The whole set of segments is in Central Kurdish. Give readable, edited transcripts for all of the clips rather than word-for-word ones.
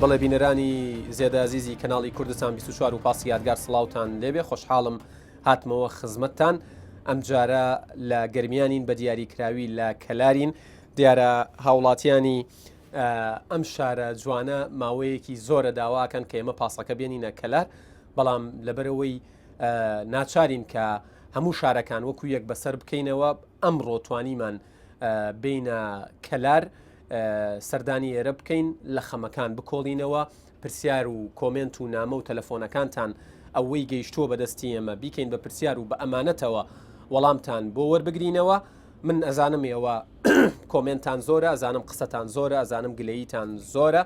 بەڵێ بینەرانی زێدە ئازیزی کەناڵی کوردستان 24 و پاسی یادگار سڵاوتان لێبێ خۆشحاڵم هاتمەوە خزمەتتان ئەمجارە لە گەرمیانین بە دیاریکراوی لە کەلارین دیارە هاوڵاتیانی ئەم شارە جوانە ماوەیەکی زۆرە داواکەن کە ئێمە پاسەکە بێنینە کەلار بەڵام لەبەرەوەی ناچارین کە هەموو شارەکان وەکو یەک بەسەر بکەینەوە ئەمڕۆ توانیمان بینە کەلار سەردانی ئێرە بکەین لە خەمەکان بکۆڵینەوە پرسیار و کۆمێنت و نامە و تەلەفۆنەکانتان ئەوەی گەیشتووە بەدەستی ئێمە بیکەین بە پرسیار و بە ئەمانەتەوە وەڵامتان بۆ وەربگرینەوە من ئەزانم ئێوە کۆمێنتان زۆرە ئەزانم قسەتان زۆرە ئەزانم گلەییتان زۆرە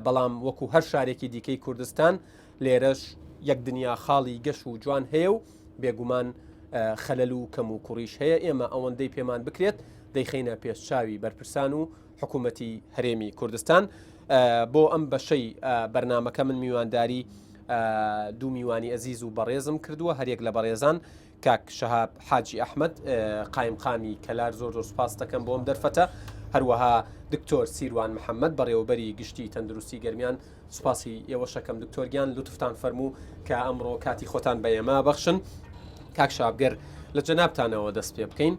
بەڵام وەکو هەر شارێکی دیکەی کوردستان لێرەش یەک دنیا خاڵی گەش و جوان هەیە و بێگومان خەلەل و کەم و کوڕیش هەیە ئێمە ئەوەندەی پێمان بکرێت دەیخەینە پێش چاوی بەرپرسان و حکوومەتی هەرێمی کوردستان بۆ ئەم بەشەی بەرنمەکە من میوانداری دوو میوانی ئەزیز و بەڕێزم کردووە هەریەک لە بەڕێزان کاک شەهاب حاجی ئەحمەد قایمقامی کەلار زۆر زۆر سوپاست دەکەم بۆ ئەم دەرفەتە، هەروەها دکتۆر سیروان محەمەد بەڕێوەبەری گشتی تەندروستی گەرمیان سوپاسی ئێوەشەکەم دکتۆر گیان لوتفتان فەرموو کە ئەمڕۆ کاتی خۆتان بە ئێمە بەخشن. کاک شەهاب گەر لە جەنابتانەوە دەست پێ بکەین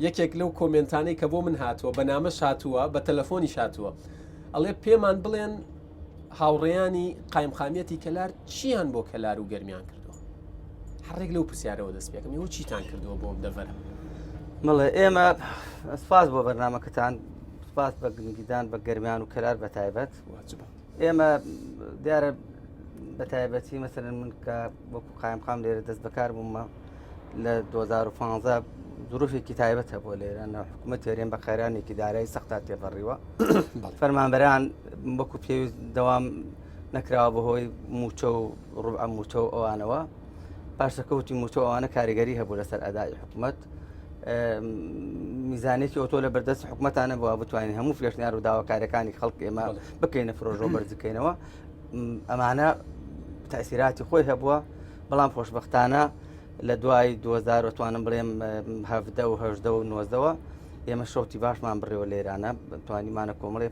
یەکێک لەو کۆمێنتانەی کە بۆ من هاتووە بە نامەش هاتووە بە تەلەفۆنیش هاتووە ئەڵێ پێمان بڵێن هاوڕێیانی قایمقامیەتی کەلار چیان بۆ کەلار و گەرمیان کردووە؟ هەڕێک لەو پرسیارەوە دەست پێکەم ئێوە چیتان کردووە بۆ ئەم دەڤەرە؟ بەڵێ ئێمە سپاس بۆ بەرنامەکەتان سپاس بە گرنگیدان بە گەرمیان و کەلار بە تایبەت واجبە. ئێمە دیارە بە تایبەتی مەسەرەن من کە وەکو قایمقام لێرە دەست بەکار بوومە لە 2015 ظروفێکی تایبەت هەبووە لێرە نە حکوومەت هەرێم بە قەیرانێکی دارایی سەختا تێپەڕیوە فەرمانبەران وەکو پێویست دەوام نەکراوە بەهۆی موچە و ڕوبع موچە و ئەوانەوە پاشەکەوتی موچە ئەوانە کاریگەری هەبوو لەسەر ئەدای حکوومەت میزانێکی ئۆتۆ لە بەردەست حکوومەتانە بووە بتوانین هەموو پێشنیار و داواکاریەکانی خەڵک ئێمە بکەینە پرۆژۆ بەرزکەینەوە ئەمانە تەسیراتی خۆی هەبووە بەڵام خۆشببختانە لە دوای 2000 توانم بڵێم هەدە و هەدە و نۆزدەوە ئێمە شەوتی باشمان بڕێوە لێرانە توانیمانە کۆمەڵێ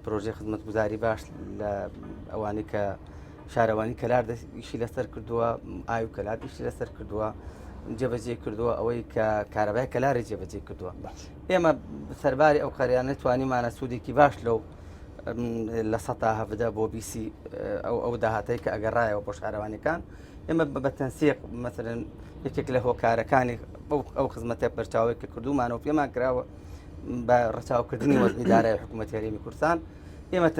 پرۆژەی خزمەتگوزاری باش لە ئەوانەی کە شارەوانی کەلار ئیشی لەسەر کردووە ئاو کەلار ئیشی لەسەر کردووە جێبەجێ کردووە ئەوەی کە کارەبای کەلاری جێبەجێ کردووە ئێمە سەرباری ئەو قەریانە توانیمانە سوودێکی باش لەو لە سەتا هەفدە بۆ بیسی ئەو ئەو داهاتەی کە ئەگەڕایەوە بۆ شارەوانەکان ئێمە بە تەنسیق مەسەرەن یەکێک لە هۆکارەکانی ئەو خزمەتە بەرچاوی کە کردومانەوە پێمان کراوە بە ڕەچاوکردنی وەزعی دارای حکوومەتی هەرێمی کوردستان ئێمە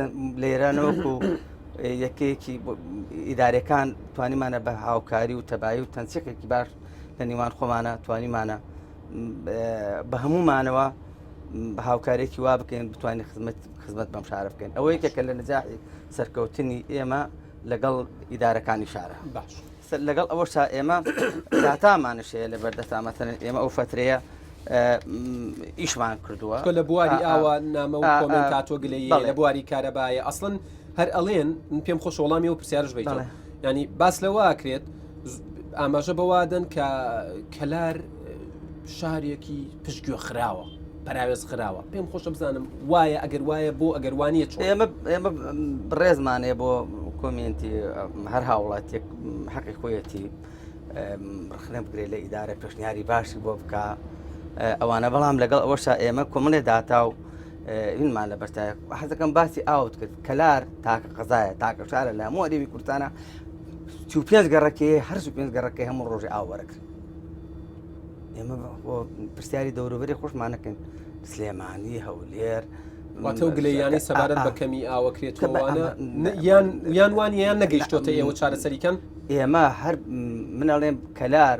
لێرانەوەکو یەکەیەکی ئیدارەکان توانیمانە بە هاوکاری و تەبایی و تەنسیقێکی باش لە نێوان خۆمانە توانیمانە بە هەمومانەوە هاوکارێکی وا بکەین بتوانین خزمەت خزمەت بەم شارە بکەین ئەوە یەکێکە لە نجاحی سەرکەوتنی ئێمە لەگەڵ ئیدارەکانی شارە باش لەگەڵ ئەوەشا ئێمە داتامانش هەیە لە بەردەستا مەسەلەن ئێمە ئەو فترەیە ئیشمان کردووە لە بواری ئاوا نامە و کۆمێنت هاتووە گلەیی لە بواری کارەبایە ئەسڵەن هەر ئەڵێن من پێم خۆش وەڵامی ئەو پرسیارش بیتەوە ینی باس لەوە ئەکرێت ئاماژە بەوادەن کە کەلار شارێکی پشتگوێ خراوە پەراوێز خراوە پێم خۆشە بزانم وایە ئەگەر وایە بۆ ئەگەر وانە چۆن ئێمە ئێمە ڕێزمانەیە بۆ کۆمێنتی هەر هاوڵاتیەک حەقی خۆیەتی ڕخنە بگرێت لە ئیدارە پێشنیاری باشی بۆ بکە ئەوانە بەڵام لەگەڵ ئەوەشا ئێمە کۆمەڵێ داتا و هینمان لە بەرتای حەزەکەم باسی ئاوت کرد کەلار تاکە قەزایە تاکە شارە لە هەموو هەرێمی کوردستانە پێنج گەڕەکەی هەر پێنج گەڕەکەی هەموو ڕۆژی ئاو وەرەگرن ئێمە پرسیاری دەوروبەری خۆشمان نەکەین سلێمانی هەولێر واتە و گلەیانەی سەبارەت بە کەمی ئاوەکرێتەوەوانە یان یان وان یان نەگەیشتۆتە ئێوە چارەسەریکەن ئێمە هەر منەڵێم کەلار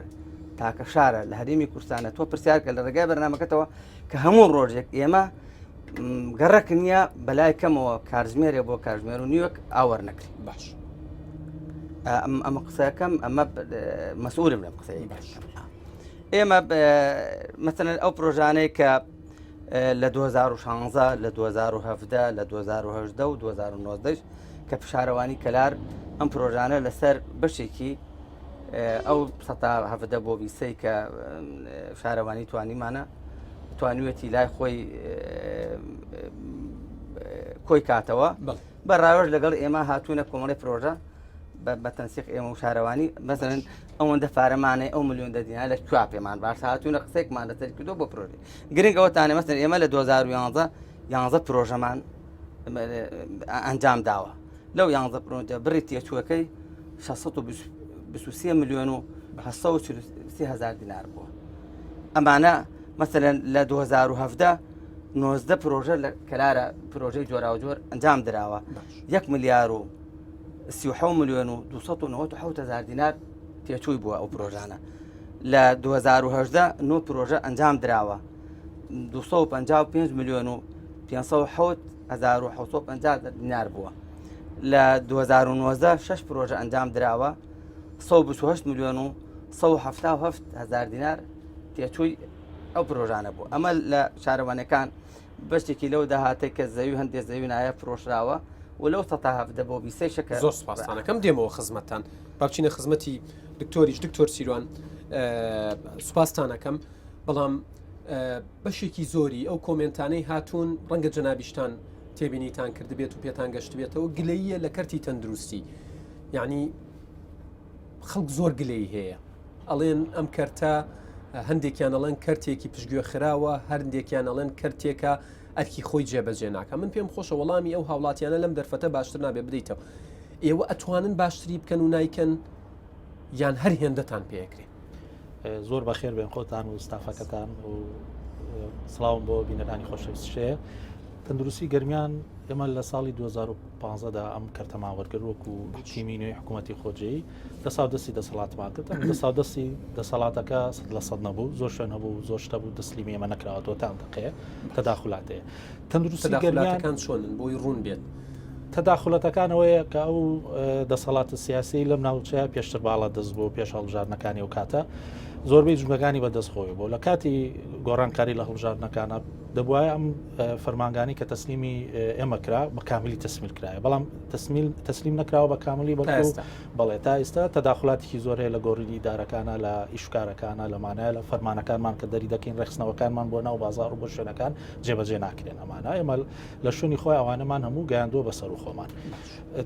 تاکە شارە لە هەرێمی کوردستانە تۆ پرسیارکە لە ڕێگای بەرنمەکەتەوە کە هەموو ڕۆژێک ئێمە گەڕەک نییە بەلای کەمەوە کارژمێرێ بۆ کارژمێر و نیوەک ئاوەر نەکرێت باش ئەمە قسەکەم ئەمە مەسئولم لەم قسەی باش ئێمە مەسەن ئەو پرۆژانەی کە لە 2016 لە 2017 لە 2010 و 2019 کە فشارەوانی کەلار ئەم پرۆژانە لەسەر بەشێکی ئەو سەتا هەفدە بۆ بیسەی کە شارەوانی توانیمانە توانیوەتی لای خۆی. کۆی کاتەوە بە ڕاوێژ لەگەڵ ئێمە هاتوونە کۆمەڵی پرۆژە بە تەنسیق ئێمە و شارەوانی مەسەلەن ئەوەندە پارەمانەی ئەو ملیۆن دە دینار لە کوێ پێمان باش هاتوونە قسێکمان لەسەر کردو بۆ پرۆژێ گرنگ ئەوەتانە مەسەلەن ئێمە لە 2011 11 پرۆژەمان ئەنجام داوە لەو 11 پرۆژە بڕی تێچووەکەی 623 ملیۆن و 943 هزار دینار بووە ئەمانە مەسەلەن لە 2017 نۆزدە پرۆژە لە کەلارە پرۆژەی جۆراوجۆر ئەنجام دراوە یەک ملیار و 37 ملیۆن و 297 هزار دینار تێچووی بووە ئەو پرۆژانە لە 2018 نۆ پرۆژە ئەنجام دراوە 255 ملیۆن و 507 هزار و 750 دینار بووە لە 2019 شش پرۆژە ئەنجام دراوە 128 ملیۆن و 177 هزار دینار تێچووی ئەو پرۆژانە بوو ئەمە لە شارەوانەکان بەشێکی لەو داهاتێک کە زەوی هەندێک زەوی نایە فرۆشراوە و لەو سە هەفدە بۆ بیسەی شەکە زۆر سپاستانەکەم دێمەوە خزمەتتان با بچینە خزمەتی دکتۆریش دکتۆر سیروان سوپاستانەکەم بەڵام بەشێکی زۆری ئەو کۆمنتانەی هاتوون ڕەنگە جەنابیشتان تێبینیتان کردبێت و پێتان گەشتبێتەوە گلەیە لە کەرتی تەندروستی یعنی خەڵک زۆر گلەی هەیە ئەڵێن ئەم کەرتە هەندێکیان ئەڵێن کەرتێکی پشتگوێ خراوە هەندێکیان ئەڵێن کەرتێکە ئەرکی خۆی جێبەجێ ناکە من پێم خۆشە وەڵامی ئەو هاوڵاتیانە لەم دەرفەتە باشتر نابێ بدەیتەوە ئێوە ئەتوانن باشتری بکەن و نایکەن یان هەر هێندەتان پێکرێ زۆر بەخێر بێن خۆتان و ستافەکەتان و سڵاوم بۆ بینەرانی خۆشەویست شەیە تەندروستی گەرمیان ئێمە لە ساڵی 2015 دا ئەم کەرتەمان وەرگرت وەکو تیمی نوێی حکوومەتی خۆجێی دەسا دەستی دەسەڵاتمان کرد ئەم دەسا دەستی دەسەڵاتەکە لە سەد نەبوو زۆر شوێن هەبوو زۆر شتە بوو تەسلیمی ئێمە نەکراوەتەوە تا ئەم دەقەیە تەداخلاتەیە تەندروستی گەرمیانەکان چۆنن بۆی ڕوون بێت تەداخلەتەکان ئەوەیە کە ئەو دەسەڵاتە سیاسی لەم ناوچەیە پێشتر باڵا دەست بۆ پێش هەڵبژاردنەکانی ئەو کاتە زۆربەی جومگەکانی بەدەست خۆی بۆ لە کاتی گۆڕانکاری لە هەڵبژاردنەکانە دەبواە ئەم فەرمانگانی کە تەسلیمی ئێمە کرا بە کاملی تەسمیل کرایە بەڵام تەسمیل تەسلیم نەکراوە بە کاملی بەڵێ بەڵێ تا ئێستا تەداخلاتێکی زۆر هەیە لە گۆڕینی ئیدارەکانە لە ئیشکارەکانە لەمانە لە فەرمانەکانمان کە دەری دەکەین ڕێخستنەوەکانمان بۆ ناو بازار و بۆ شوێنەکان جێبەجێ ناکرێن ئەمانە ئێمە لە شوێنی خۆی ئەوانەمان هەموو گەیاندووە بە سەر و خۆمان.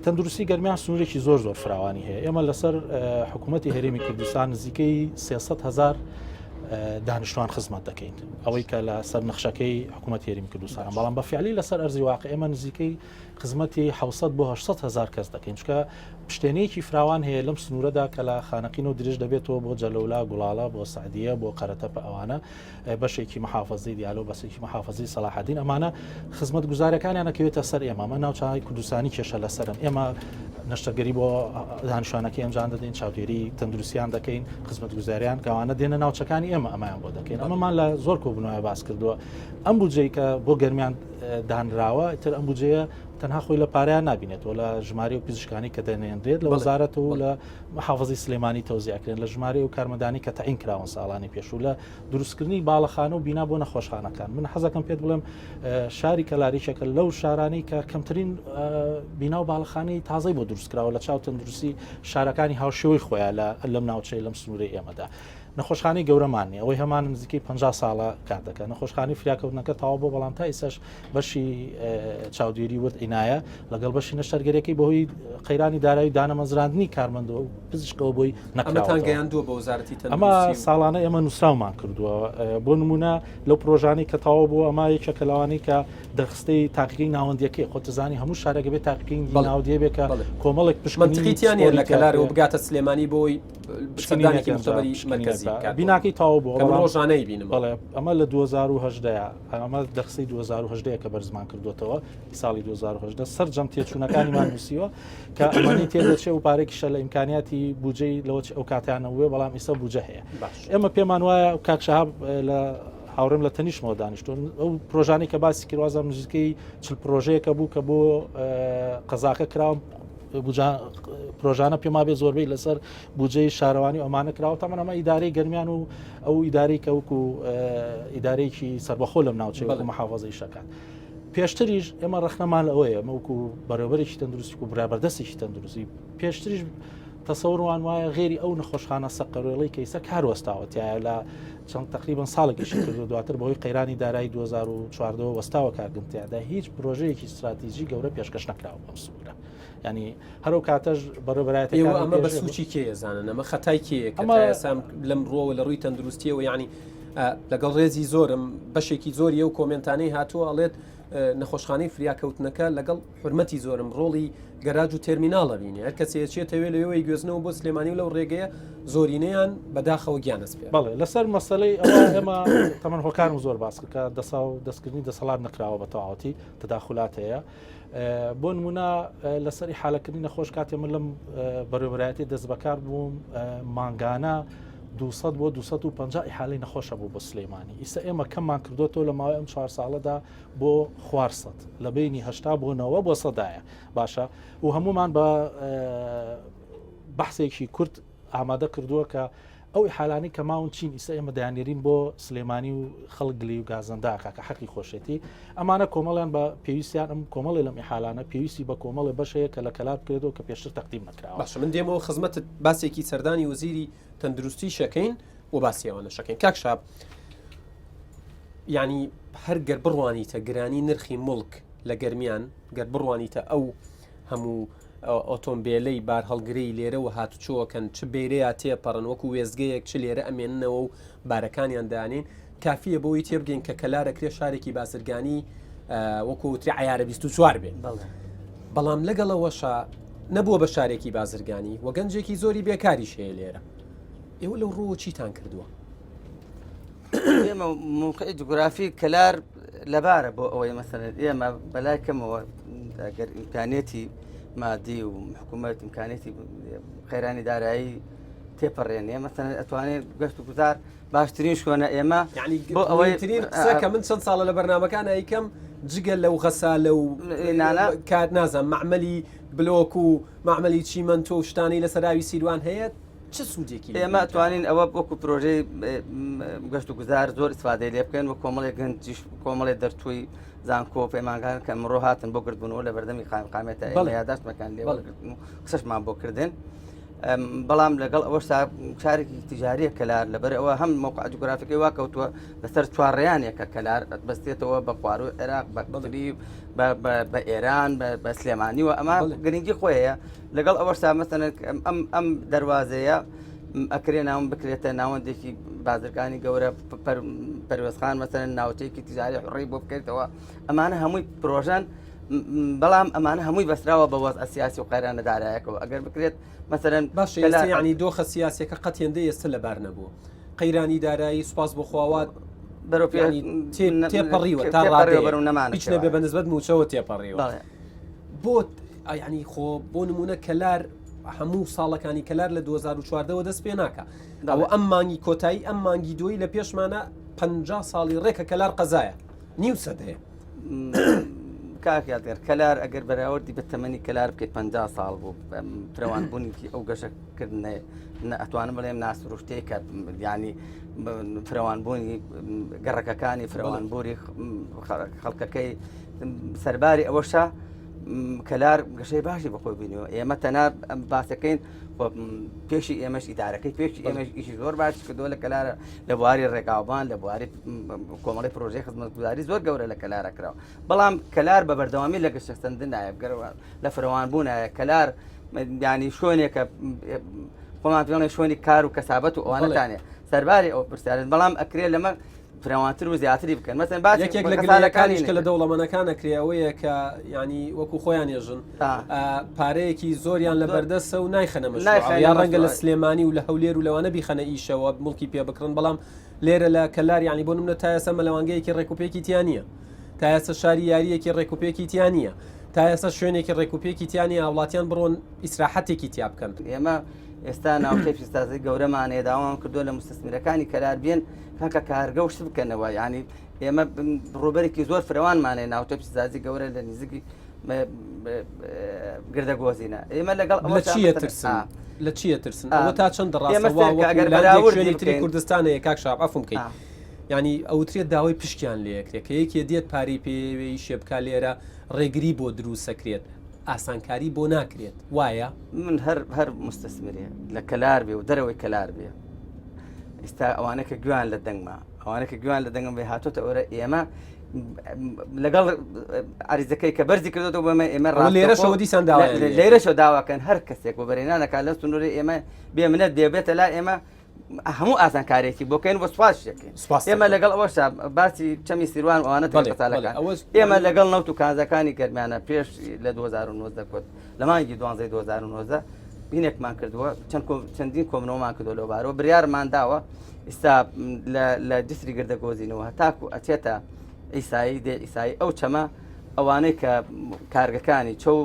تەندروستی گەرمیان سنوورێکی زۆر زۆر فراوانی هەیە ئێمە لەسەر حکوومەتتی هەرێمی کوردستان نزیکەی 300 هزار دانیشتوان خزمەت دەکەین ئەوەی کە لە سەر نەخشەکەی حکوومەت هەرێمی کوردستان بەڵام بە فعلی لەسەر ئەرزی واقع ئێمە نزیکەی خزمەتی 600 بۆ 800 هزار کەس دەکەین چکە پشتێنەیەکی فراوان هەیە لەم سنوورەدا کە لە خانەقین و درێژ دەبێتەوە بۆ جەلەولا گوڵاڵە بۆ سعدیە بۆ قەرەتەپە ئەوانە بەشێکی محافەزەی دیالە و بەسێکی محافەزەی سەلاحەدین ئەمانە خزمەتگوزارەکانیان ئەکەوێتە سەر ئێمە ئەمە ناوچای کوردستانی کێشە لەسەرن ئێمە نەشتەرگەری بۆ دانیشتوانەکەی ئەنجام دەدەین چاودێری تەندروستیان دەکەین خزمەتگوزاریان کەوانە دێنە ناوچەکانی ئێمە ئەمایان بۆ دەکەین ئەمەمان لە زۆر کۆبوونەوە باس کردووە ئەم بودجەی کە بۆ گەرمیان دانراوە تر ئەم بودجەیە تەنها خۆی لە پارەیان نبینێتەوە لە ژمارە و پزیشکانی کە دەنێنرێت لە وەزارەت و لە محافظی سلێمانی تەوزیعکرێن لە ژمارەی و کارمەندانی کە تەعین کراون ساڵانی پێشوو لە دروستکردنی باڵەخانە و بینا بۆ نەخۆشخانەکان من حەزەکەم پێت بڵێم شاری کەلاریشەکە لەو شارانەی کە کەمترین بینا و باڵەخانەی تازەی بۆ دروستکراوە لە چاو تەندروستی شارەکانی هاوشێوەی خۆیان لە لەم ناوچەی لەم سنوورەی ئێمەدا. نەخۆشخانەی گەورەمان نیە ئەوەی هەمان نزیکەی 50 ساڵە کار دەکات نەخۆشخانەی فریاکەوتنەکە تەواو بۆ بەڵام تا ئێستاش بەشی چاودێری ورد عینایە لەگەڵ بەشی نەشتەرگەریەکەی بەهۆی قەیرانی دارایی دانەمەزراندنی کارمەندەوە پزیشکەوە بۆی نەکراوەتان گەیاندووە بە وەزارەتی ئەمە ساڵانە ئێمە نووسراومان کردووە بۆ نمونە لەو پرۆژانەی کە تەواو بوو ئەمە یەکێکە لەوانەی کە دەرخستەی تاقیگەی ناوەندیەکەی خۆتزانی هەموو شارێک بێت تاقیگەی ناوەندیە بێ کە کۆمەڵێک پشمنتیان لە کەلارەوە بگاتە سلێمانی بۆی سەردانێکی مختبەری مەرکەزی بکات بیناکەی تەواو بوو بەڵام ڕۆژانەی بینم بەڵێ ئەمە لە 2018 ئەمە دەخسەی 2018 کە بەرزمان کردوێتەوە ساڵی 2018 سەرجەم تێچوونەکانیمان نووسیوە کە ئەمانی تێدەچێ و پارێکیشە لە ئیمکانیاتی بودجەی لەوە ئەو کاتیانە بووێ بەڵام ئیستا بودجە هەیە ئێمە پێمان وایە کاک شەهاب لە هاوڕێم لە تەنیشمەوە دانیشتون ئەو پرۆژانی کە باسی کردوازم نزیکەی چل پرۆژەیەکە بوو کە بۆ قەزاکە کراوم پرۆژانە پێما بێ زۆربەی لەسەر بودجەی شارەوانی ئەمانە کراوە تەمان ئەمە ئیدارەی گەرمیان و ئەو ئیدارەی کە وەکو ئیدارەیەکی سربەخۆ لەم ناوچەی وەکو محافظەی شەکات. پێشتریش ئێمە ڕەخنەمان لەوەیە مەوکو بەڕێوبەرێکی تەندروستی و برابەردەستێکی تەندروستی پێشتریش تەسەوروان وایە غێری ئەو نەخۆشخانە سەقەروێڵەی کە ئیستا کار وەستاوە تایە لە چەند تقریبا ساڵێک ئیشی کردو دواتر بەهۆی قەیرانی دارایی 2014 وەستاوە کارکردن تیادا هیچ پرۆژەیەکی استراتیژی گەورە پێشکەش نەکراوە بەم سنوورە ینی هەرو کاتەش بەڕێوەبەرایەتەکانی ئەمە بە سوچی کێ زانن ئەمە خەتای کێیە کە ئێستا لەم ڕووەوە لە ڕووی تەندروستیەوە یعنی لەگەڵ ڕێزی زۆرم بەشێکی زۆری ئەو کۆمنتانەی هاتووە ئەڵێت نەخۆشخانەی فریاکەوتنەکە لەگەڵ حورمەتی زۆرم ڕۆڵی گەراج و تێرمیناڵ ئەبینێ هەر کەسێ ئەچێتەوێ لەوێوەی گوێزنەوە بۆ سلێمانی و لەو ڕێگەیە زۆرینەیان بەداخەوە گیان ئەسپێرن. بەڵێ لەسەر مەسەلەی ئەوە ئێمە تەمەن هۆکارم زۆر باس کرد کە دەسا و دەستکردنی دەسەڵات نەکراوە بە تەواوەتی تەداخولات هەیە بۆ نمونە لەسەر ئیحالەکردنی نەخۆش کاتێ من لەم بەڕێوەبەرایەتی دەست بەکار بووم مانگانە 200 بۆ 250 ئیحالەی نەخۆشە بوو بۆ سلەیمانی ئیستا ئێمە کەممان کردوێتەوە لە ماوەی ئەم چوار ساڵەدا بۆ خوار سەد لە بینی هەشتا بۆ نەوە بۆ سەدایە باشە و هەمومان بە بەحسێکی کورت ئامادە کردووە کە ئەو حالانی کە ماون چین ئیستا ئێمە دەیانێرین بۆ سلێمانی و خەڵک گلی و گازەنداکە کە حەقی خۆشێتی ئەمانە کۆمەڵیان بە پێویستیان ئەم کۆمەڵی لەم حالانە پێویستی بە کۆمەڵی بەشەیە کە لە کەلار بکرێتەوە کە پێشتر تەقدیم نەکراوە باشە من دێمەوە خزمەتت باسێکی سەردانی وەزیری تەندروستی شەکەین و باسی ئەوانەشەکەین کاک شاب یعنی هەر گەر بڕوانیتە گرانی نرخی مڵک لە گەرمیان گەر بڕوانیتە ئەو هەموو ئۆتۆمبیلەی بارهەڵگرەی لێرەوە هاتوچۆکەن چ بێرەیە تێپەڕن وەکو وێزگەیەک چ لێرە ئەمێننەوە و بارەکانیان دانین کافیە بۆی تێبگەین کە کەلارە کرێ شارێکی بازرگانی وەکو وتری عیارە 24 بێ بەڵام لەگەڵەوەشە نەبووە بە شارێکی بازرگانی و گەنجێکی زۆری بێکاریش هەیە لێرە ئێوە لەو ڕووە چیتان کردووە؟ ئێمە موقعی جوگرافی کەلار لەبارە بۆ ئەوەی مەسەلەن ئێمە بەلای کەمەوە ئەگەر ئیمکانیەتی مادی و حکوومەت ئیمکانیەتی قەیرانی دارایی تێپەڕێنێ مەسەلەن ئەتوانێت گەشت و گوزار باشترین شوێنە ئێمە یعنی بۆ ئەوەی ترین قسە کە من چەند ساڵە لە بەرنمەکان ئەیکەم جگە لەو غەسالە و نانە کات نازانم مەعمەلی بلۆک و مەعمەلی چیمەنتۆ و شتانەی لە سەراوی سیروان هەیە چ سوودێکی ئێمە توانین ئەوە وەکو پرۆژەی گەشت و گوزار زۆر ئیسفادەی لێ بکەن و کۆمەڵێک گەنجیش کۆمەڵێ دەرچووی زانکۆ پەیمانگان کە ئەمڕۆ هاتن بۆ گردبوونەوە لە بەردەمی قایمقامیەتە ئێمە یاداشتمەکان لێ وەرگرتن و قسەشمان بۆ کردن. بەڵام لەگەڵ ئەوەش شارێکی تجاریە کەلار لەبەر ئەوە هەم موقع جوگرافیەکەی وا کەوتووە لەسەر چوارڕیانێکە کەلار بەستێتەوە بە خواروو عێراق بە بەغری بە ئێران بە سلێمانی و ئەمە گرنگی خۆیە لەگەڵ ئەوەشتا مەسەلەن ئەم ئەم دەروازەیە ئەکرێ ناوم بکرێتە ناوەندێکی بازرگانی گەورە پەروێزخان مەسەلەن ناوچەیەکی تجاری حڕی بۆ بکرێتەوە ئەمانە هەمووی پرۆژەن بەڵام ئەمانە هەمووی بەسراوە بە وەزع سیاسی و قەیرانە دارایەکەوە ئەگەر بکرێت مەسەلەن باشە ئێستا یعنی دۆخە سیاسیەکە قەت هێندەی ئێستا لەبار نەبووە قەیرانی دارایی سوپاس بۆ خواوات بەرەو پێ- تێپەڕیوە تا تێپەڕیوە بەرەو نەمانە هیچ نەبێ بە نسبەت مووچەوە تێپەڕیوە بۆ یعنی خۆ بۆ نمونە کەلار هەموو ساڵەکانی کەلار لە 2014ەوە دەست پێ ناکە ئەوە ئەم مانگی کۆتایی ئەم مانگی دوی لە پێشمانە 50 ساڵی ڕێکە کەلار قەزایە نیو سەدەیە کاک یادگار کەلار ئەگەر بەراوردی بە تەمەنی کەلار بکەیت 50 ساڵ بوو فرەوانبوونێکی ئەو گەشەکردنە ئەتوانم بڵێم ناسروشتەیە کە ینی فرەوانبوونی گەڕەکەکانی فرەوانبووری خەڵکەکەی سەرباری ئەوەشە کەلار گەشەی باشی بەخۆی بینیوە ئێمە تەنا باسەکەین پێشی ئێمەش ئیدارەکەی پێشی ئێمەش ئیشی زۆر باش کردووە لە کەلارە لە بواری ڕێگاوبان لە بواری کۆمەڵی پرۆژەی خزمەتگوزاری زۆر گەورە لە کەلارە کراوە بەڵام کەلار بە بەردەوامی لە گەشەسەندنایە گەرەوە لە فرەوان بوونایە کەلار ینی شوێنێکە خۆمان پێڵێ شوێنی کار و کەسابەت و ئەوانەتانێ سەرباری ئەو پرسیارن بەڵام ئەکرێ لەمە فراوانتر و زیاتری بکەن مەسەن باس یەکێک لە گلەیەکانیش کە لە دەوڵەمەنەکان ئەکرێ ئەوەیە کە ینی وەکو خۆیان ێژن پارەیەکی زۆریان لە بەردەسە و نایخەنە مەشروع یا ڕەنگە لە سلێمانی و لە هەولێر و لەوانە بیخەنە ئیشەوە موڵکی پێ بکڕن بەڵام لێرە لە کەلار یانی بۆ نمونە تا ئێستا مەلەوانگەیەکی ڕێکوپێکی تیا نییە تا ئێستا شاری یاریەکی ڕێکوپێکی تیا نییە تا ئێستا شوێنێکی ڕێکوپێکی تیا نییە هاوڵاتیان بڕۆن ئیسراحەتێکی تیا بکەن. ئێمە ئێستا ناوچەی پیشەسازی گەورەمان هەیە داوامان کردووە لە موستەسمیرەکانی کەلار بێن کاکە کارگە و شت بکەنەوە یعنی ئێمە ڕووبەرێکی زۆر فرەوانمان هەیە ناوچە پیشەسازی گەورە لە نزیکی گردە گۆزینە ئێمە لەگەڵ لە چیە ترسن لە چیە ترسن ئەوە تا چەند ڕاستە وا تری کوردستانەیە کاک شاب عەفوم کەی ینی ئەوترێت داوای پشکیان لەکرێت کە یەکێ دێت پارەی پێوەی شێبکە لێرە ڕێگری بۆ دروستەکرێت. ئاسانکاری بۆ ناکرێت وایە؟ من هەر هەر مستەسمرێ لە کەلار بێ و دەرەوەی کەلار بێ ئێستا ئەوانە کە گویان لە دەنگما ئەوانە کە گویان لە دەنگم بێ هاتۆتە ئەورە ئێمە لەگەڵ عریزەکەی کە بەرزی کردێتەوە بەمە ئێمە لێرەشەوە دیسان داوا لێرەشەوە داواکەن هەر کەسێک بۆ بەرێنانەکە لە سنووری ئێمە بێ منەت دێبێتە لا ئێمە هەموو ئاسانکارێکی بۆ کەین بۆ سوپاس دەکەین ئێمە لەگەڵ ئەوەشا باسی چەمی سیروان ئەوانە تەلەکان ئێمە لەگەڵ نەوت و کانزاکانی گەرمیانە پێش لە 2019 کۆت لە مانگی دوانزەی 2019 بینێکمان کردووە چەند چەندین کۆمنەوەمان کردو لەو بارەوە بریارمان داوە ئستا لە جسری گردە گۆزینەوە هەتاکو ئەچێتە ئیسایی دێ ئیسایی ئەو چەمە ئەوانەی کە کارگەکانی چەو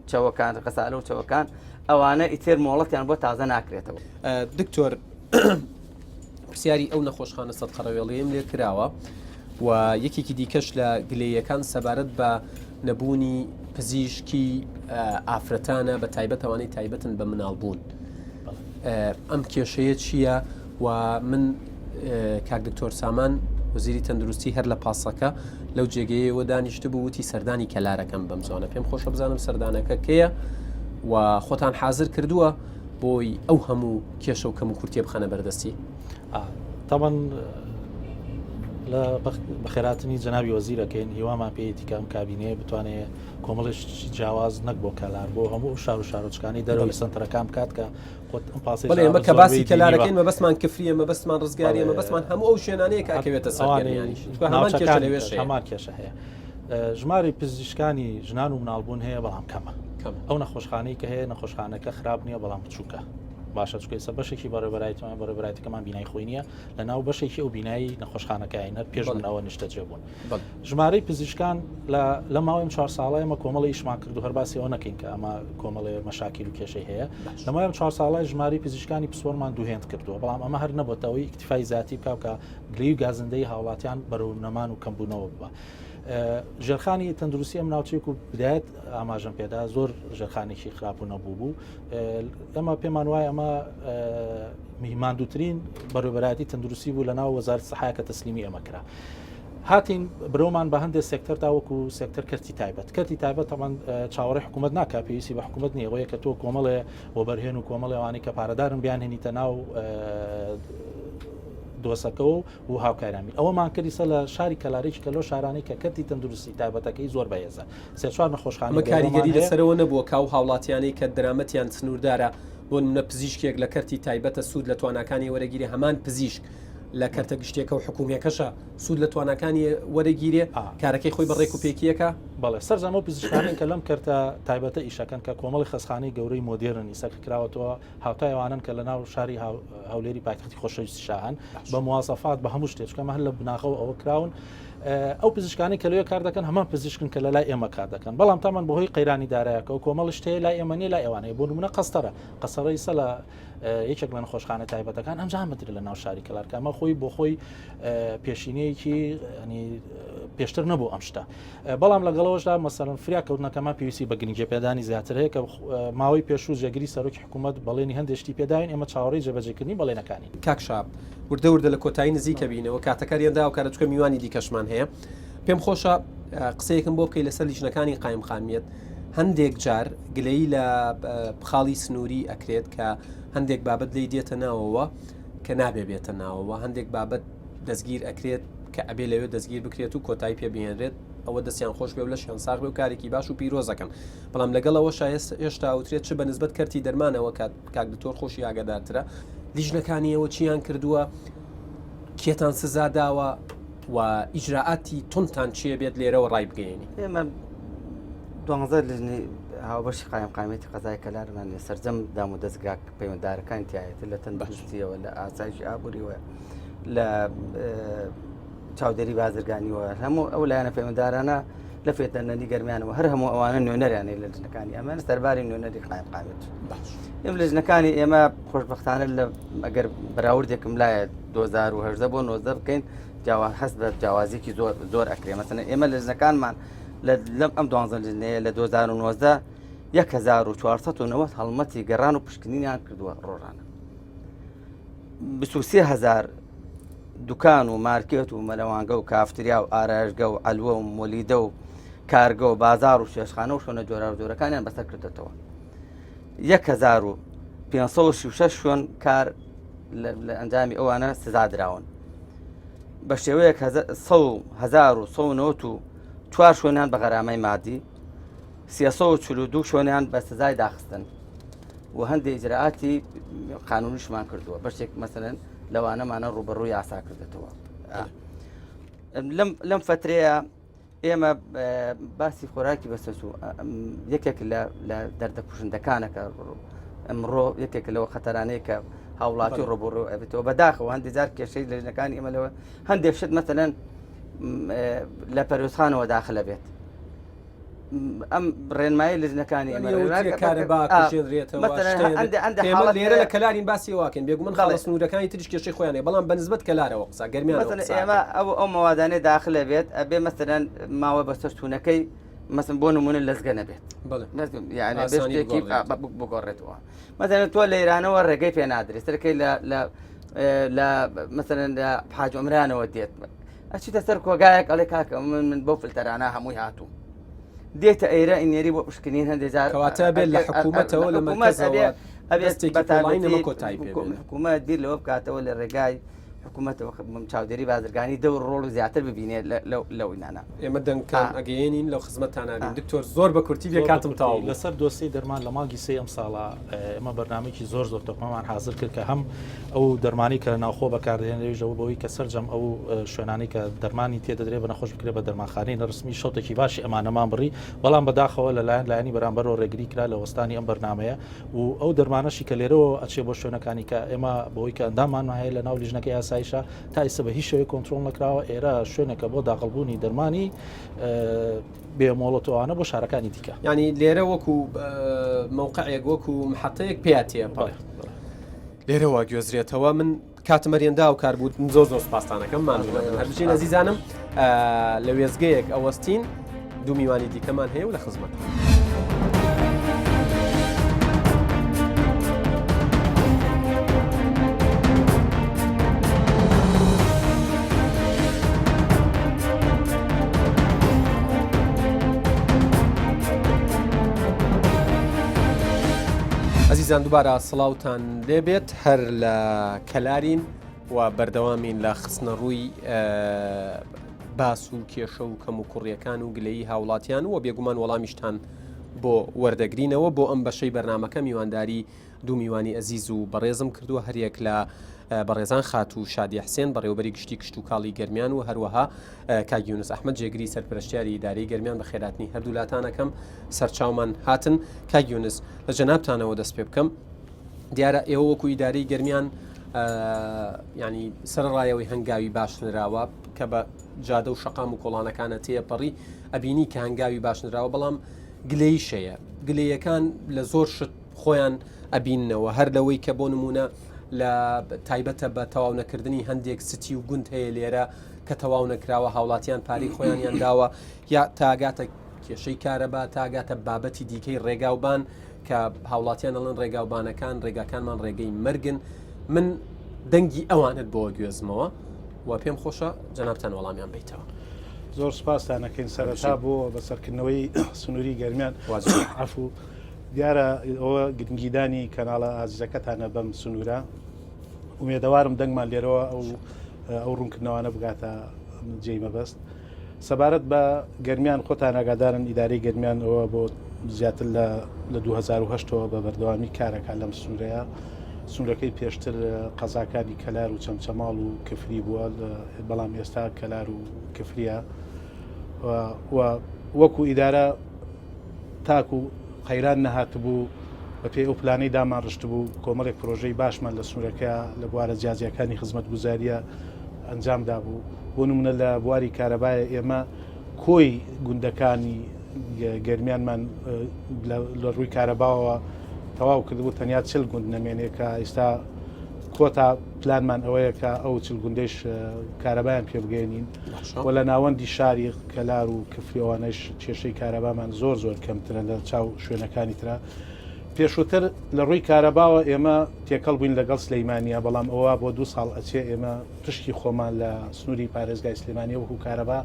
چەوەکان غەسالە و چەوەکان ئەوانە ئیتر مۆڵەتیان بۆ تازە ناکرێتەوە. دکتۆر پرسیاری ئەو نەخۆشخانە سەد قەرەوێڵیەم لێ کراوە و یەکێکی دیکەش لە گلەیەکان سەبارەت بە نەبوونی پزیشکی ئافرەتانە بە تایبەت ئەوانەی تایبەتن بە مناڵبوون ئەم کێشەیە چییە و من کاک دکتۆر سامان وەزیری تەندروستی هەر لە پاسەکە لەو جێگەیەوە دانیشتبوو وتی سەردانی کەلارەکەم بەم زوانە پێم خۆشە بزانم سەردانەکە کێیە و خۆتان حاضر کردووە بۆی ئەو هەموو کێشە و کەم و کورتیە بخەنە بەردەستی تاوان لە بەخێراتنی جەنابی وەزیرەکەین هیوامان پێیەتی کە ئەم کابینەیە بتوانێت کۆمەڵێکی جیاواز نەک بۆ کەلار بۆ هەموو شار و شارۆچکانی دەرەوەی سنتەرەکان بکات کە بەڵێ ئێمە کە باسی کەلارەکەین مەبەستمان کفریە مەبەستمان ڕزگاریە مەبەستمان هەموو ئەو شوێنانەیە کە ئەکەوێتە سەر گەرمیانیش چونکە هەمان کێشە لەوێش هەیە. هەمان کێشە هەیە ژماری پزیشکانی ژنان و مناڵبوون هەیە بەڵام کەمە کەمە. ئەو نەخۆشخانەی کە هەیە نەخۆشخانەکە خراپ نییە بەڵام بچووکە باشە چونکە ئێستا بەشێکی بەڕێوەبەرایەتیمان بەڕێوەبەرایەتەکەمان بینای خۆی نییە لە ناو بەشێکی ئەو بینای نەخۆشخانەکەین هەر پێش بەڵێ. منەوە نیشتەجێ بوون بەڵێ. ژمارەی پزیشکان لە لە ماوەی ئەم چوار ساڵە ئێمە کۆمەڵی ئیشمان کرد و هەر باسی ئەوە نەکەین کە ئەمە کۆمەڵێ مەشاکیل و کێشەی هەیە باش. لە ماوەی ئەم چوار ساڵە ژمارەی پزیشکانی پسپۆرمان دوو هێند کردووە بەڵام ئەمە هەر نەبۆتە ئەوەی ئیکتیفای زاتی بکا کە گلەیی و گازندەی هاوڵاتیان بەرەو نەمان و کەمبوونەوە ببا. ژێرخانی تەندروستی ئەم ناوچەیەک و بدایەت ئاماژەم پێدا زۆر ژێرخانێکی خراپ و نەبوو بوو ئەمە پێمان وایە ئەمە ماندووترین بەڕێوەبەرایەتی تەندروستی بوو لە ناو وەزارەتی سەحا کە تەسلیمی ئێمە کرا. هاتین برۆمان بە هەندێک سێکتەر تا وەکو سێکتەر کەرتی تایبەت کەرتی تایبەت تەمان چاوەڕێ حکوومەت ناکا پێویستی بە حکوومەت نییە ئەوەیە کە تۆ کۆمەڵێ وەبەرهێن و کۆمەڵێوانی کە پارەدارن بیانهێنیتە ناو دۆسەکەەوە و هاوکاریان ئەوەمان کردی سە لە شاری کەلارێکی کە لەو شارانەی کە کەرتی تەندروستی تایبەتەکەی زۆر بەهێزە سێ چوار نەخۆشخانە کاریگەری لەسەرەوە نەبووە کاو هاوڵاتیانەی کە درامەتیان سنووردارە بۆ نمونە پزیشکێک لە کەرتی تایبەتە سوود لە تواناکانی وەرەگیرێ هەمان پزیشک لە کەرتە گشتیەکە و حکومیەکەشە سوود لە تواناکانی وەرەگیرێ کارەکەی خۆی بە ڕێک و پێکیەکە. بەڵێ سەرجەم ئەو پزیشکانەن کە لەم کەرتە تایبەتە ئیشەکەن کە کۆمەڵی خەستخانەی گەورەی مۆدێرن ئیسە کە کراوەتەوە هاوتای ئەوانەن کە لە ناو شاری هەولێری پایتەختی خۆشەویستی شاهن بە موازەفات بە هەموو شتێک چونکە ئەمە هەر لە بناغەوە ئەوە کراون ئەو پزیشکانی کە لەوێ کار دەکەن هەمان پزیشکن کە لە لای ئێمە کار دەکەن بەڵام تامان بەهۆی قەیرانی دارایەکەوە کۆمەڵ شت هەیە لای ئێمە نییە لای ئەوانەیە بۆ نمونە قەستەرە قەسەرە ئیسە لە یەکێک لە نەخۆشخانە تایبەتەکان ئەنجام بدرێت لە ناو شاری کەلار کە ئەمە خۆی بۆ خۆی پێشینەیەکی پێشتر نەبوو ئەم شتە بەڵام لەگەڵەوەشدا مەسەرن فریا کەوتنەکەمان پێویستی بە گرنگی پێدانی زیاتر هەیە کە ماوەی پێشوو جێگری سەرۆکی حکوومەت بەڵێنی هەندێشتی پێداین ئێمە چاوەڕێی جێبەجێکردنی بەڵێنەکانی. کاک شەهاب وردە وردە لە کۆتایی نزیکە بینەوە کاتەکەریان داوە کارە چکە میوانی دیکەشمان هەیە پێم خۆشە قسەیەکم بۆ بکەی لەسەر لیژنەکانی قایمقامیەت هەندێک جار گلەیی لە خاڵی سنووری ئەکرێت کە هەندێک بابەت لی دێتە ناوەوە کە نابێ بێتە ناوەوە هەندێک بابەت دەستگیر ئەکرێت کە ئەبێ لەوێ دەستگیر بکرێت و کۆتایی پێ بهێنرێت ئەوە دەستیان خۆش بێ و لەشیان ساغ بێ و کارێکی باش و پیرۆزەکەن بەڵام لەگەڵ ئەوەشا هێشتا ئەوترێت چ بە نسبەت کەرتی دەرمانەوە کات کاک دکتۆر خۆشی ئاگادارترە لیژنەکانی ئێوە چیان کردووە کێتان سزا داوە و ئیجرائاتی توندتان چییە بێت لێرەوە ڕایبگەیەنی؟ ئێمە دوانزە لیژنەی هاوبەشی قایمقامیەتی قەزای کەلارمان لە سەرجەم دام و دەزگا پەیوەنددارەکانی تایەت لە تەندروستیەوە لە ئاسایشی ئابووریەوە لە چاودێری بازرگانیەوە هەموو ئەو لایەنە پەیوەنددارانە لە فێتەنەلی گەرمیانەوە هەر هەموو ئەوانە نوێنەریانەی لە لجنەکانی ئەمە سەرباری نوێنەری قایمقامیەت باش ئێمە لجنەکانی ئێمە خۆشببختانە لە ئەگەر بەراوردێکم لایە 2018 بۆ 19 بکەین جاوا هەست بە جیاوازیکی زۆر زۆر ئەکرێ مەسەلەن ئێمە لجنەکانمان لە لەم ئەم دوانزە لجنەیە لە 2019 1490 هەڵمەتی گەڕان و پشکنینیان کردووە ڕۆژانە 23 هزار دوکان و مارکێت و مەلەوانگە و کافتریا و ئارایشگە و عەلوە و مۆلیدە و. کارگە و بازار و چێشتخانە و شوێنە جۆراوجۆرەکانیان بەسەر کردێتەوە. 1536 شوێن کار لە ئەنجامی ئەوانە سزا دراون. بە شێوەیەک 1994 شوێنیان بە غەرامەی مادی 342 شوێنیان بە سزای داخستن و هەندێک ئیجرائاتی قانونیشمان کردووە بەشێک مەسەلەن لەوانەمانە ڕوبەڕوو یاسا کردێتەوە لەم لەم فترەیە ئێمە باسی خۆراکی بەسەس و یەکێک لە دەردە کوشندەکانەکە ئەمڕۆ یەکێک لەوە خەتەرانەیە کە هاوڵاتی ڕۆبڕۆ ئەبێتەوە بەداخەوە هەندێک جار کێشەی لەژنەکانی ئێمە لەوە هەندێک شت مەسەلەن لە پەروێزخانەوە داخلە بێت ئەم ڕێنمایی لجنەکانی لێرە لە کەلارین باسی واکەن بێگومان خاڵە سنوورەکانی تریش کێشەی خۆیان هەیە بەڵام بەنسبەت کەلارەوە قسە گەرمیان ئێمە ئەو ئەو مەوادانەی داخلە بێت ئەبێ مەسەرەن ماوە بەسەر چوونەکەی مەسم بۆ نمونە لەزگە نەبێت یعنی شتێکی بگۆڕێتەوە مەسەلەن تۆ لە ئێرانەوە ڕێگەی پێ نادرێت سەرەکەی لە لە لە مەسەلەن لە حاج عمرانەوە دێت ئەچیتە سەر کۆگایەک ئەڵێ کاکە من من بەو فلتەرانە هەمووی هاتووم دێتە ئێرە ئینێری بۆ پشکنین هەندێک جار کەواتە بێت لە حکوومەتەوە لە مەرکەزەوە ئەبێت کۆتایی پێ حکوومەت بیر لەوە بکاتەوە لە ڕێگای حکوومەتەوە چاودێری بازرگانی دەور ڕۆڵ و زیاتر ببینێت لەو نانا ئێمە دەنگتان ئەگەیەنین لەو خزمەتتان بین دکتۆر زۆر بە کورتی بێ کاتم تەواو بوو. لەسەر دۆسیەی دەرمان لە مانگی سێی ئەم ساڵە ئێمە بەرنامەیەکی زۆر زۆر تۆکمەمان حازر کرد کە هەم ئەو دەرمانی کە لە ناوخۆ بەکاردێنرێژ ئەوە بەوەی کە سەرجەم ئەو شوێنانەی کە دەرمانی تێدەدرێت بە نەخۆش بکرێت بە دەرمانخانەی نەرسمی شەوتێکی باشی ئەمانەمان بڕی بەڵام بەداخەوە لەلایەن لایەنی بەرامبەرەوە ڕێگری کرا لە وەستانی ئەم بەرنمەیە و ئەو دەرمانەشی کە لێرەوە ئەچێ بۆ شوێنەکانی کە ئێمە بەوەی کە ئەنداممان هەیە لە ناو لیژنەکەی ئاسایشە تا ئیستا بە هیچ شێوەیەک کۆنترۆڵ نەکراوە ئێرە شوێنێکە بۆ داخڵبوونی دەرمانی بێ مۆڵەتەوانە بۆ شارەکانی دیکە ینی لێرە وەکو مەوقعێک وەکو محەتەیەک پیا تێپەڕێت لێرەوە گوێزرێتەوە من کاتم ئەرێندا و کار بوو زۆر زۆر سپاستانەکەم ماندوو نەبن هەر بژین ئەزیزانم لە وێزگەیەک ئەوەستین دوو میوانی دیکەمان هەیە و لە خزمەت. ئەزیزان دووبارە سڵاوتان لێبێت هەر لە کەلارین و بەردەوامین لە خستنەڕووی باس و کێشە و کەم و کوڕیەکان و گلەیی هاوڵاتیان و بێگومان وەڵامیشتان بۆ وەردەگرینەوە بۆ ئەم بەشەی بەرنمەکە میوانداری دوو میوانی ئەزیز و بەڕێزم کردووە هەریەک لە بەڕێزان خاتوو شادی حسێن بەڕێوبەری گشتی کشتوکاڵی گەرمیان و هەروەها کاک یونس ئەحمد جێگری سەرپەرشتیاری ئیدارەی گەرمیان بە خێراتنی هەردوو لاتانەکەم سەرچاومان هاتن کاک یونس لە جەنابتانەوە دەست پێ بکەم دیارە ئێوە وەکو ئیدارەی گەرمیان ینی سەرڕایەوەی هەنگاوی باش نراوە کە بە جادە و شەقام و کۆڵانەکانە تێپەڕی ئەبینی کە هەنگاوی باش نراوە بەڵام گلەیشەیە گلەیەکان لە زۆر شت خۆیان ئەبیننەوە هەر لەوەی کە بۆ نمونە لە تایبەتە بە تەواو نەکردنی هەندێک ستی و گوند هەیە لێرە کە تەواو نەکراوە هاوڵاتیان پارەی خۆیانیان داوە یا تاگاتە کێشەی کارەبا تاگاتە بابەتی دیکەی ڕێگاوبان کە هاوڵاتیان ئەڵێن ڕێگاوبانەکان ڕێگاکانمان ڕێگەی مەرگن من دەنگی ئەوانت بۆ گوێزمەوە و پێم خۆشە جەنابتان وەڵامیان بیتەوە. زۆر سپاستان ئەکەین سەرەتا بۆ بەسەرکردنەوەی سنووری گەرمیان عفو دیارە ئەوە گرنگیدانی کەناڵە ئازیزەکەتانە بەم سنوورە ئومێدەوارم دەنگمان لێرەوە ئەو ئەو ڕوونکردنەوانە بگاتە جێی مەبەست سەبارەت بە گەرمیان خۆتان ئاگادارن ئیدارەی گەرمیان ئەوە بۆ زیاتر لە لە 2010ەوە بە بەردەوامی کارەکە لەم سنوورەیە سنوورەکەی پێشتر قەزاکانی کەلار و چەمچەماڵ و کفری بووە بەڵام ئێستا کەلار و کفریە و وەکو ئیدارە تاکو قەیران نەهاتبوو بەپێی ئەو پلانەی دامان ڕشتبوو کۆمەڵێک پرۆژەی باشمان لە سنوورەکە لە بوارە جیاجیاکانی خزمەتگوزاریە ئەنجام دابوو بۆ نمونە لە بواری کارەبایە ئێمە کۆی گوندەکانی گەرمیانمان لە ڕووی کارەباوە تەواو کردبوو تەنیا چل گوند نەمێنێ کە ئێستا کۆتا پلانمان ئەوەیە کە ئەو چل گوندەیش کارەبایان پێ بگەێنین و لە ناوەندی شاری کەلار و کفری ئەوانەش کێشەی کارەبامان زۆر زۆر کەمترە لە چاو شوێنەکانی ترە پێشووتر لە ڕووی کارەباوە ئێمە تێکەڵ بووین لەگەڵ سلەیمانە بەڵام ئەوە بۆ دو ساڵ ئەچێ ئێمە پشکی خۆمان لە سنووری پارێزگای سلێمانی وەکو کارەبا.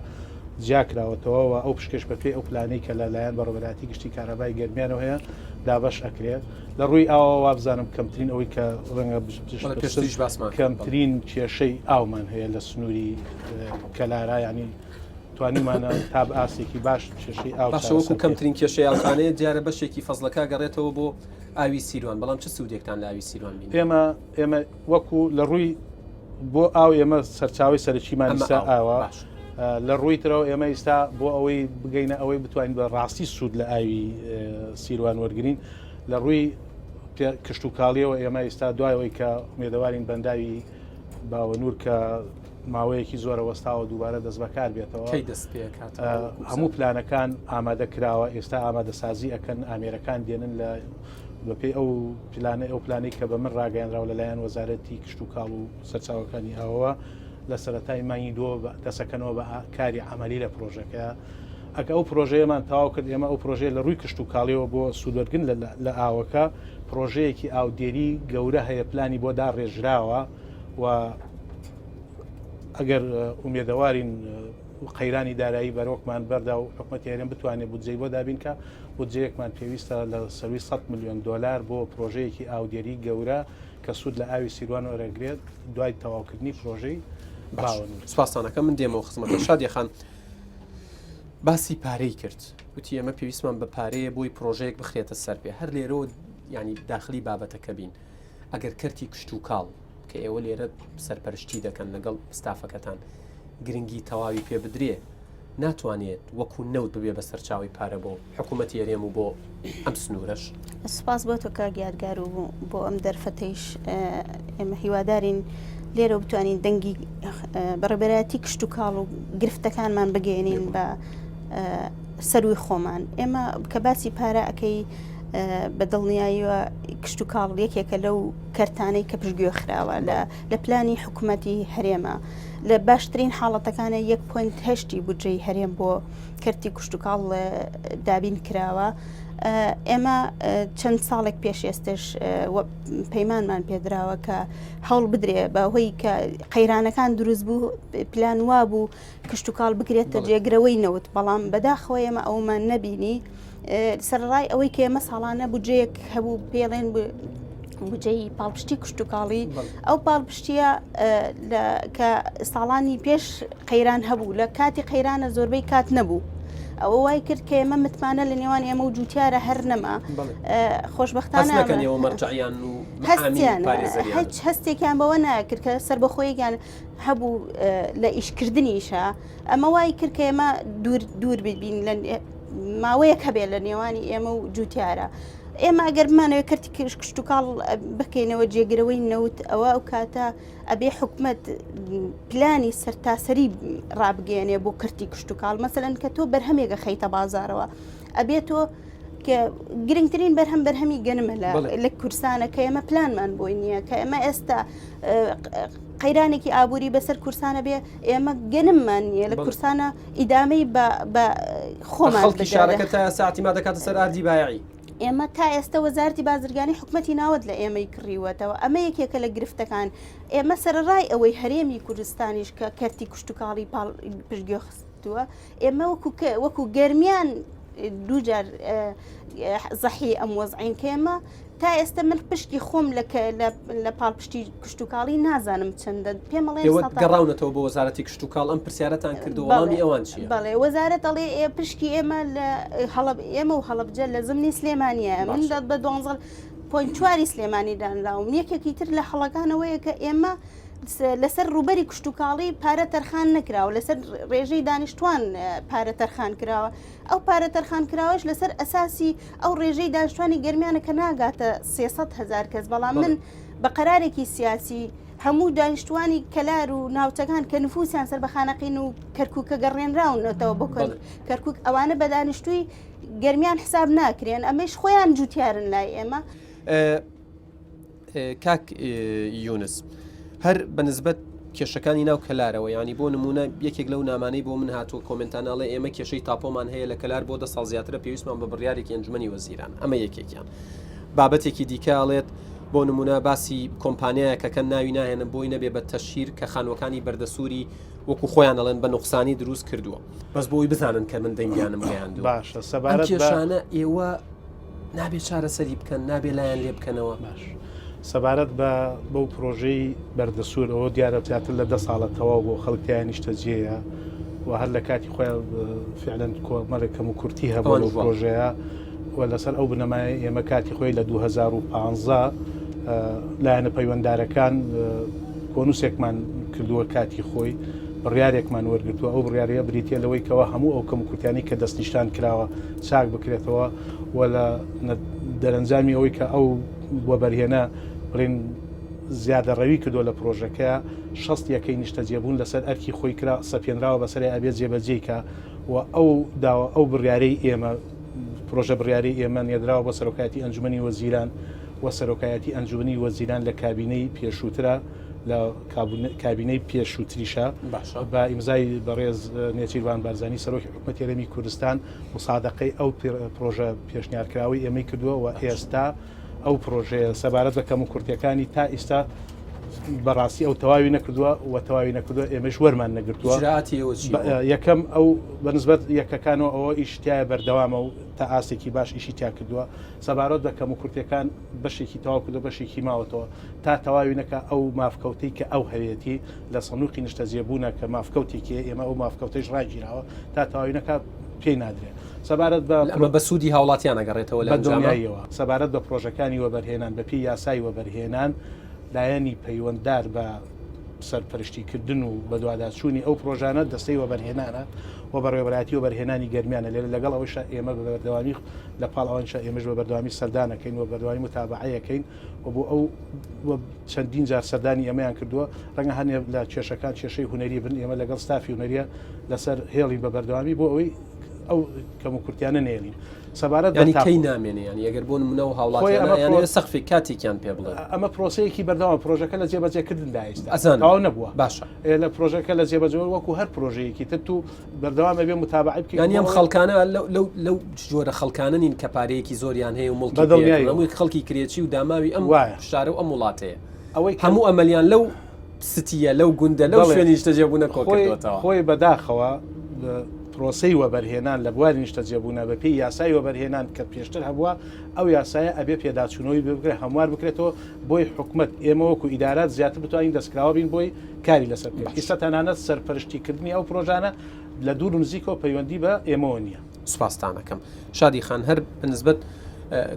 جیاکراوەتەوە و ئەو پشکەش بەپێی ئەو پلانەی کە لەلایەن بەڕێوەبەرایەتی گشتی کارەبای گەرمیانەوە هەیە دابەش ئەکرێت. لە ڕووی ئاوەوە وابزانم کەمترین ئەوەی کە ڕەنگە پێشتریش باسمان کەمترین کێشەی ئاومان هەیە لە سنووری کەلارا ینی توانیمانە تا بە ئاستێکی باش کێشەی ئاو باشە وەکو کەمترین کێشەی ئاوخانەیە دیارە بەشێکی فەزڵەکە گەڕێتەوە بۆ ئاوی سیروان بەڵام چ سوودێکتان لە ئاوی سیروان بینی؟ ئێمە ئێمە وەکو لە ڕووی بۆ ئاو ئێمە سەرچاوی سەرەکیمان ئیستا ئاوە لە ڕووی ترەوە ئێمە ئیستا بۆ ئەوەی بگەینە ئەوەی بتوانین بە ڕاستی سوود لە ئاوی سیروان وەرگین لە ڕووی کشتتوکاڵیەوە ئێمە ئیستا دوایەوەی کە ئومێدەوارین بەنداوی باوەنور کە ماوەیەکی زۆرە وەستاوە دووبارە دەست بەکار بێتەوە دەست پێکات هەموو پلانەکان ئامادە کراوە ئێستا ئامادەسازی ئەەکەن ئامێرەکان دێنن لە بەپێی ئەو پلانەی ئەو پلانەی کە بە من ڕاگەیەنراوە لەلایەن وەزارەتی کشتوکاڵ و سەرچاوەکانی ئاوەوە لە سەرەتای مانگی دووەوە بە دەسەکەنەوە بە کاری عەمەلی لە پرۆژەکە ئەگە ئەو پرۆژەیەمان تەواو کرد ئێمە ئەو پرۆژەیە لە ڕووی کشتوکاڵیەوە بۆ سوودوەرگن لە ئاوەکە پرۆژەیەکی ئاودێری گەورە هەیە پلانی بۆ داڕێژراوە و ئەگەر ئومێدەوارین قەیرانی دارایی بەرۆکمان بەردا و حکومەتی هەرێم بتوانێت بودجەی بۆ دابین کە بودجەیەکمان پێویستە لە سەرووی 100 ملیۆن دۆلار بۆ پرۆژەیەکی ئاودێری گەورە کە سوود لە ئاوی سیروان وەرەگرێت دوای تەواوکردنی پرۆژەی باوەنور. سوپاستان ئەکەم من دێمەوە خزمەتە شادیە خان باسی پارەی کرد وتی ئێمە پێویستمان بە پارەیە بۆی پرۆژەیەک بخرێتە سەر پێ هەر لێرەوە ینی داخلی بابەتەکە بین ئەگەر کەرتی کشتوکاڵ کە ئێوە لێرە سەرپەرشتی دەکەن لەگەڵ ستافەکەتان گرنگی تەواوی پێ بدرێ ناتوانێت وەکو نەوت ببێ بە سەرچاوەی پارە بۆ حکوومەتی هەرێم و بۆ ئەم سنوورەش. سوپاس بۆ تۆ کاک یادگار و بۆ ئەم دەرفەتەیش ئێمە هیوادارین لێرەوە بتوانین دەنگی بەڕێبەرایەتی کشتوکاڵ و گرفتەکانمان بگەێنین بە سەروی خۆمان ئێمە کە باسی پارە ئەەکەی بە دڵنیاییەوە کشتوکاڵ یەکێکە لەو کەرتانەی کە پشتگوێ خراوە لە لە پلانی حکوومەتی هەرێمە لە باشترین حاڵەتەکانە یەک point هەشتی بودجەی هەرێم بۆ کەرتی کشتوکاڵ دابین کراوە. ئێمە چەند ساڵێک پێش ئێستش پەیمانمان پێدراوە کە هەوڵ بدرێ بە هۆی کە قەیرانەکان دروست بوو پلان وا بوو کشتوکاڵ بکرێتە جێگرەوەی نەوت بەڵام بەداخەوە ئێمە ئەومان نەبینی سەرڕای ئەوەی کە ئێمە ساڵانە بودجەیەک هەبوو پێڵێن بودجەی پاڵپشتی کشتتوکاڵی ئەو پاڵپشتیە کە ساڵانی پێش قەیران هەبوو لە کاتی قەیرانە زۆربەی کات نەبوو. ئەوە وای کرد کە ئێمە متمانە لە نێوان ئێمە و جوتیارە هەر نەما خۆشببختانە هەچ هەستێکیان بەوە ناکرد کە سربەخۆیەکیان هەبوو لە ئیشکردنیشە ئەمە وای کرد کە ئێمە دوور دوور ببین لە ماوەیەک هەبێت لە نێوانی ئێمە و جوتیارە. ئێمە ئەگەر بمانەوێت کەرتی کشتتوکاڵ بکەینەوە جێگرەوەی نەوت ئەوە ئەو کاتە ئەبێ حکومت پلانی سەرتاسەری ڕابگەێنێ بۆ کەرتی کشتتوکاڵ مەسەلەن کە تۆ بەرهەمێکە خەیتە بازارەوە ئەبێت تۆ کە گرنگترین بەرهەم بەرهەمی گەنمە لە کورسانە کە ئێمە پلانمان بۆی نییە کە ئێمە ئێستا قەیرانێکی ئابووری بەسەر کورسانە بێ ئێمە گەنممان نییە لە کورسانە ئیدامەی بە خۆمان خەڵکی شارەکە تا ساعتی ما دەکاتە سەر ئاردی بایعی. ئێمە تا ئێستا وەزارتی بازرگانی حکومەتی ناوەت لە ئێمەی کڕیوەتەوە ئەمە یەکێکە لە گرفتەکان ئێمە سەرڕای ئەوەی هەرێمی کوردستانیش کە کەرتی کشتتوکاڵی پاڵ پشتگوێ خستووە ئێمە وەکو وەکو گەرمیان دووجار زەحی ئەم وەزعین کە ئێمە تا ئێستا من پشکی خۆم لە پاڵپشتی کشتتوکاڵی نازانم چەندە پێمەڵێ گەڕاونەتەوە بۆ وەزارەتی کشتتوکاڵ ئەم پرسیارەتان کرد وەڵامی ئەوان چی بەڵێ وەزارەت ئەڵێ ئێ پشکی ئێمە لە هەڵب ئێمە و هەڵبجە لە زمنی سلێمانیە من بە دوانزە point چواری سلێمانی دانراوم یەکێکی تر لە هەڵەکانەوەیە کە ئێمە لەسەر ڕووبەری کشتوکاڵی پارە تەرخان نەکراوە، لەسەر ڕێژەی دانیشتوان پارە تەرخان کراوە، ئەو پارە تەرخان کراوەش لەسەر ئەساسی ئەو ڕێژەی دانیشتوانی گەرمیانە کە ناگاتە 300 هەزار کەس، بەڵام من بە قەرارێکی سیاسی هەموو دانیشتوانی کەلار و ناوچەکان کە نفوسیان سەر بە خانەقین و کەرکووکە گەڕێنراونەتەوە بۆ کەرکووک ئەوانە بە دانیشتووی گەرمیان حساب ناکرێن، ئەمەیش خۆیان جوتیارن لای ئێمە. کاک یونس هەر بە نسبەت کێشەکانی ناو کەلارەوە ینی بۆ نمونە یەکێک لەو نامانەی بۆ من هاتووە کۆمنتاناڵێ ئێمە کێشەی تاپۆمان هەیە لە کەلار بۆ دە ساڵ زیاترە پێویستمان بە بڕیارێکی ئەنجومەنی وەزیران ئەمە یەکێکیان بابەتێکی دیکەڵێت. بۆ نمونە باسی کۆمپانیایەکەکەن ناوی ناهێنم بۆی نەبێ بە تەشهیر کە خانوەکانی بەردەسووری وەکو خۆیان ئەڵێن بە نوقسانی دروست کردووە بەس بۆی بزانن کە من دەنگیانم گەیاندووە باشە سەبارەت بە کێشانە ئێوە نابێ چارەسەری بکەن نابێ لایەن لێ بکەنەوە باش سەبارەت بە بەو پرۆژەی بەردەسوور ئەوە دیارە زیاتر لە دە ساڵە تەواو بۆ خەڵک تیا نیشتەجێیە و هەر لە کاتی خۆیان فعلەن کۆمەڵێک کەم و کورتی هەبوو لەو پرۆژەیە و لەسەر ئەو بنەمایە ئێمە کاتی خۆی لە 2015 لایەنە پەیوەندارەکان کۆنووسێکمان کردووە کاتی خۆی بڕیارێکمان وەرگتووە ئەو بڕیارەیە بریتە لەوەی کەەوە هەموو ئەو کەم کورتیانی کە دەستنیشان کراوە چاک بکرێتەوە و لە دەرەنجامی ئەوەی کە ئەو وەبەرهێنە بڵین زیادە ڕەوی کردووە لە پرۆژەکە 60 یەکەی نیشتەجێبوون لەسەر ئەرکی خۆی کرا سەپێنراوە بەسەری ئەبێت جێبەجێی کە و ئەو داوا ئەو بڕیارەی ئێمە پرۆژە بڕیاری ئێمە نێردراوە بۆ سەرۆکایەتی ئەنجومەنی وەزیران و سەرۆکایەتی ئەنجومەنی وەزیران لە کابینەی پێشووترا لە کابینەی پێشووتریشە بە ئیمزای بەڕێز نێچیرڤان بارزانی سەرۆکی حکومەتی هەرێمی کوردستان مسادەقەی ئەو پرۆژە پێشنیارکراوەی ئێمەی کردووە و ئێستا ئەو پرۆژەیە سەبارەت بە کەموکورتیەکانی تا ئیستا بەڕاستی ئەو تەواوی نەکردووە و تەواوی نەکردووە ئێمەش وەرمان نەگرتووە یەکەم ئەو بەنسبەت یەکەکانەوە ئەوە ئیش تایە بەردەوامە و تا ئاستێکی باش ئیشی تیا کردووە سەبارەت بە کەموکورتیەکان بەشێکی تەواو کردو بەشێکی ماوەتەوە تا تەواوی نەکە ئەو مافکەوتەی کە ئەو هەیەتی لە سندوقی نیشتەجێبوونە کە مافکەوتێکی ئێمە ئەو مافکەوتەش ڕاگیراوە تا تەواوی نەکە پێی نادرێت سەبارەت بە ئەمە بە سوودی هاوڵاتیان ئەگەڕێتەوە لە دڵنیاییەوە سەبارەت بە پرۆژەکانی وەبەرهێنان بەپێی یاسای وەبەرهێنان لایەنی پەیوەنددار بە سەرپەرشتیکردن و بەدواداچوونی ئەو پرۆژانە دەستەی وەبەرهێنانە و بەڕێوەبەرایەتی وەبەرهێنانی گەرمیانە لێرە لەگەڵ ئەوەیشا ئێمە بە بەردەوامی لە پاڵ ئەوانیشا ئێمەش بە بەردەوامی سەردانەکەین و بەردەوامی متابعەیەکەین و بۆ ئەو چەندین جار سەردانی ئێمەیان کردووە ڕەنگە هەنێ لە کێشەکان کێشەی هونەری بن ئێمە لەگەڵ ستافی هونەریە لەسەر هێڵین بە بەردەوامی بۆ ئەوەی ئەو کەم و کورتیانە نێڵین سەبارەت ینی کەی نامێنێ ینی ئەگەر بۆ نمونە و هاوڵاتیانە سەقفی کاتێکیان پێ بڵێ ئەمە پرۆسەیەکی بەردەوام پرۆژەکە لە جێبەجێکردندا ئێستا ئەزانەوە نەبووە باشە لە پرۆژەکە لە جێبەجێ وەکو هەر پرۆژەیەکی تر تو بەردەوام ئەبێ متابعی بکەیت یانی ئەم خەڵکانە لەو لەو جۆرە خەڵکانە نین کە پارەیەکی زۆریان هەیە و مڵکی هەمووی خەڵکی کرێچی و داماوی ئەم شارە و ئەم وڵاتەیە ئەوەی هەموو ئەمەلیان لەو ستیە لەو گوندە لەو شوێنی نیشتەجێبوونە کۆکردووەتەوە. خۆی بەداخەوە پرۆسەی وەبەرهێنان لە بواری نیشتەجێبوونە بەپێی یاسای وەبەرهێنان کە پێشتر هەبووە ئەو یاسایە ئەبێ پێداچوونەوەی بکرێت هەموار بکرێتەوە بۆی حکومەت ئێمە وەکو ئیدارات زیاتر بتوانین دەستکراوە بین بۆی کاری لەسەر بکەین ئیستا تەنانەت سەرپەرشتیکردنی ئەو پرۆژانە لە دوور و نزیکەوە پەیوەندی بە ئێمەوە نییە. سوپاستان ئەکەم شادی خان هەر بەنسبەت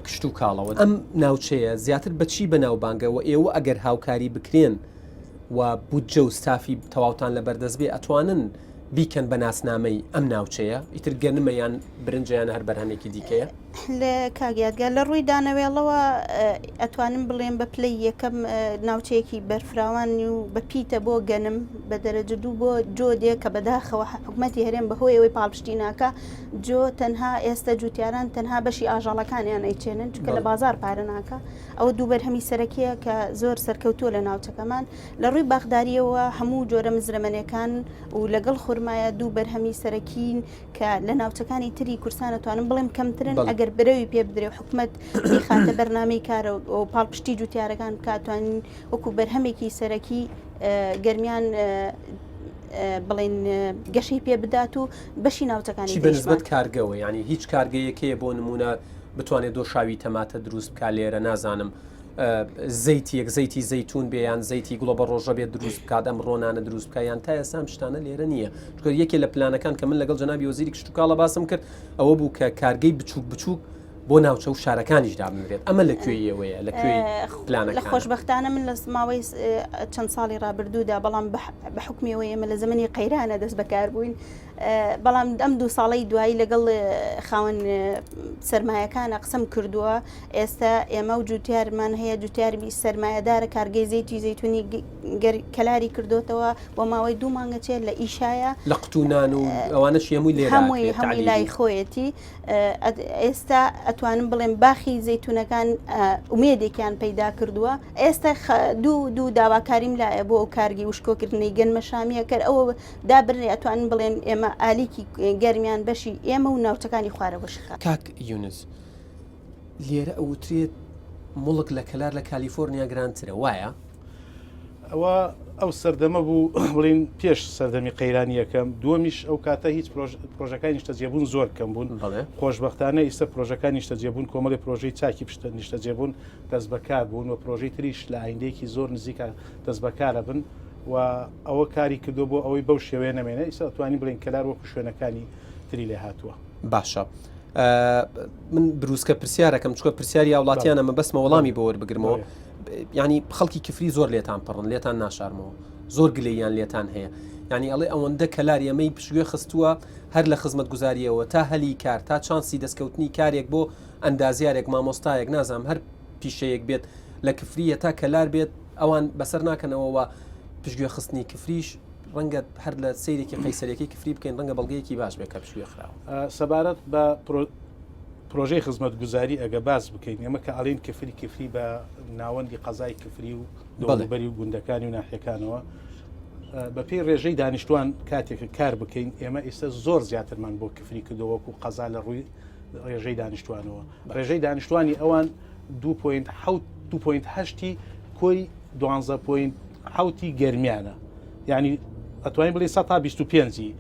کشتوکاڵەوە ئەم ناوچەیە زیاتر بە چی بەناوبانگە و ئێوە ئەگەر هاوکاری بکرێن و بودجە و ستافی تەواوتان لەبەردەست بێ ئەتوانن بیکەن بە ناسنامەی ئەم ناوچەیە ئیتر گەنمە یان برنجە یان هەر بەرهەمێکی دیکەیە؟ لە کاک یادگار لە ڕووی دانەوێڵەوە ئەتوانم بڵێم بە پلەی یەکەم ناوچەیەکی بەرفراوان و بە پیتە بۆ گەنم بە دەرەجە دوو بۆ جۆ دێ کە بەداخەوە حکومەتی هەرێم بەهۆی ئەوەی پاڵپشتی ناکا جۆ تەنها ئێستا جوتیاران تەنها بەشی ئاژەڵەکانیان ئەیچێنن چونکە لە بازار پارە ناکا ئەوە دوو بەرهەمی سەرەکیە کە زۆر سەرکەوتووە لە ناوچەکەمان لە ڕووی باخداریەوە هەموو جۆرە مزرەمەنەکان و لەگەڵ خورمایە دوو بەرهەمی سەرەکین کە لە ناوچەکانی تری کوردستان ئەتوانم بڵێم کەمترن ئەگەر برەوی پێ بدرێ و حکومەت بیخاتە بەرنامەی کارە و پاڵپشتی جوتیارەکان بکات توانین وەکو بەرهەمێکی سەرەکی گەرمیان بڵێن گەشەی پێ بدات و بەشی ناوچەکانی چی بەنسبەت کارگەوە ینی هیچ کارگەیەکەیە بۆ نمونە بتوانێت دۆشاوی تەماتە دروست بکات لێرە نازانم زەیتیەک زەیتی زەیتون بێ یان زەیتی گوڵە بە ڕۆژە بێت دروست بکات ئەم ڕۆنانە دروست بکە یان تا ئێستا ئەم شتانە لێرە نییە چونکە یەکێ لە پلانەکان کە من لەگەڵ جەنابی وەزیری کشتوکاڵە باسم کرد ئەوە بوو کە کارگەی بچووک بچووک بۆ ناوچە و شارەکانیش دابنرێت ئەمە لە کوێی ئێوەیە لە کوێی پلانەکان لە خۆشبەختانە من لە ماوەی چەند ساڵی ڕابردوودا بەڵام بە حکمیەوە ئێمە لە زمانی قەیرانە دەست بەکار بووین بەڵام ئەم دوو ساڵەی دوایی لەگەڵ خاوەن سەرمایەکانە قسەم کردووە ئێستا ئێمە و جوتیارمان هەیە جوتیارمی سەرمایەدارە کارگەی زەیتی زەیتونی کەلاری کردوتەوە بۆ ماوەی دوو مانگە چێت لە ئیشایە لە قوتونان و ئەوانە هەمووی لێ هەمووی هەمووی لای خۆیەتی ئێستا ئەتوانم بڵێم باخی زەیتونەکان ئومێدێکیان پەیدا کردووە ئێستا دوو دوو داواکاریم لایە بۆ ئەو کارگی وشکۆکردنی گەنمە شامیە کەر ئەوە دابنرێ ئەتوانن بڵێن ئێمە ئالیکی گەرمیان بەشی ئێمە و ناوچەکانی خوارەوەش کاک یونس لێرە ئەوترێت موڵک لە کەلار لە کالیفۆرنیا گرانترە وایە؟ ئەوە ئەو سەردەمە بوو بڵین پێش سەردەمی قەیرانی یەکەم دووەمیش ئەو کاتە هیچ پرۆژەکانی نیشتەجێبوون زۆر کەم بوون خۆشببختانە ئیستا پرۆژەکانی نیشتەجێبوون کۆمەڵی پرۆژەی چاکی پشتە نیشتەجێبوون دەست بەکار بوون و پرۆژەی تریش لە ئایندەیەکی زۆر نزیکە دەست بەکارە بن و ئەوە کاری کردو بۆ ئەوەی بەو شێوەیە نەمێنێ ئیستا توانین بڵێن کەلار وەکو شوێنەکانی تری لێ هاتووە. باشە من بروسکە پرسیارەکەم چکە پرسیاری هاوڵاتیانە مەبەستمە وەڵامی بۆ وەربگرمەوە ینی خەڵکی کفری زۆر لێتان پڕن لێتان ناشارمەوە زۆر گلەیان لێتان هەیە ینی ئەڵێ ئەوەندە کەلار ئەمەی پشگوێ خستووە هەر لە خزمەت گوزاریەوە تا هەلی کار تا چانسی دەستکەوتنی کارێک بۆ ئەندازیارێک مامۆستایەک نازانم هەر پیشەیەک بێت لە کفریە تا کەلار بێت ئەوان بەسەر ناکەنەوەوە پشگوێ خستنی کفریش ڕەنگە هەر لە سەیرێکی قەیسەریەکەی کفری بکەین ڕەنگە بەڵگەیەکی باش بێت کە پشتگوێ خراوە. سەبارەت بە پرۆژەی خزمەتگوزاری ئەگە باس بکەین ئێمە کە ئەڵێین کفری کفری بە ناوەندی قەزای کفری و دەوروبەری و گوندەکانی و ناحیەکانەوە بەپێی ڕێژەی دانیشتوان کاتێک کار بکەین ئێمە ئێستا زۆر زیاترمان بۆ کفری کردەوە وەکو قەزا لە ڕووی ڕێژەی دانیشتوانەوە ڕێژەی دانیشتوانی ئەوان 2.7 2.8 کۆی 12.7 گەرمیانە یعنی ئەتوانین بڵێین 125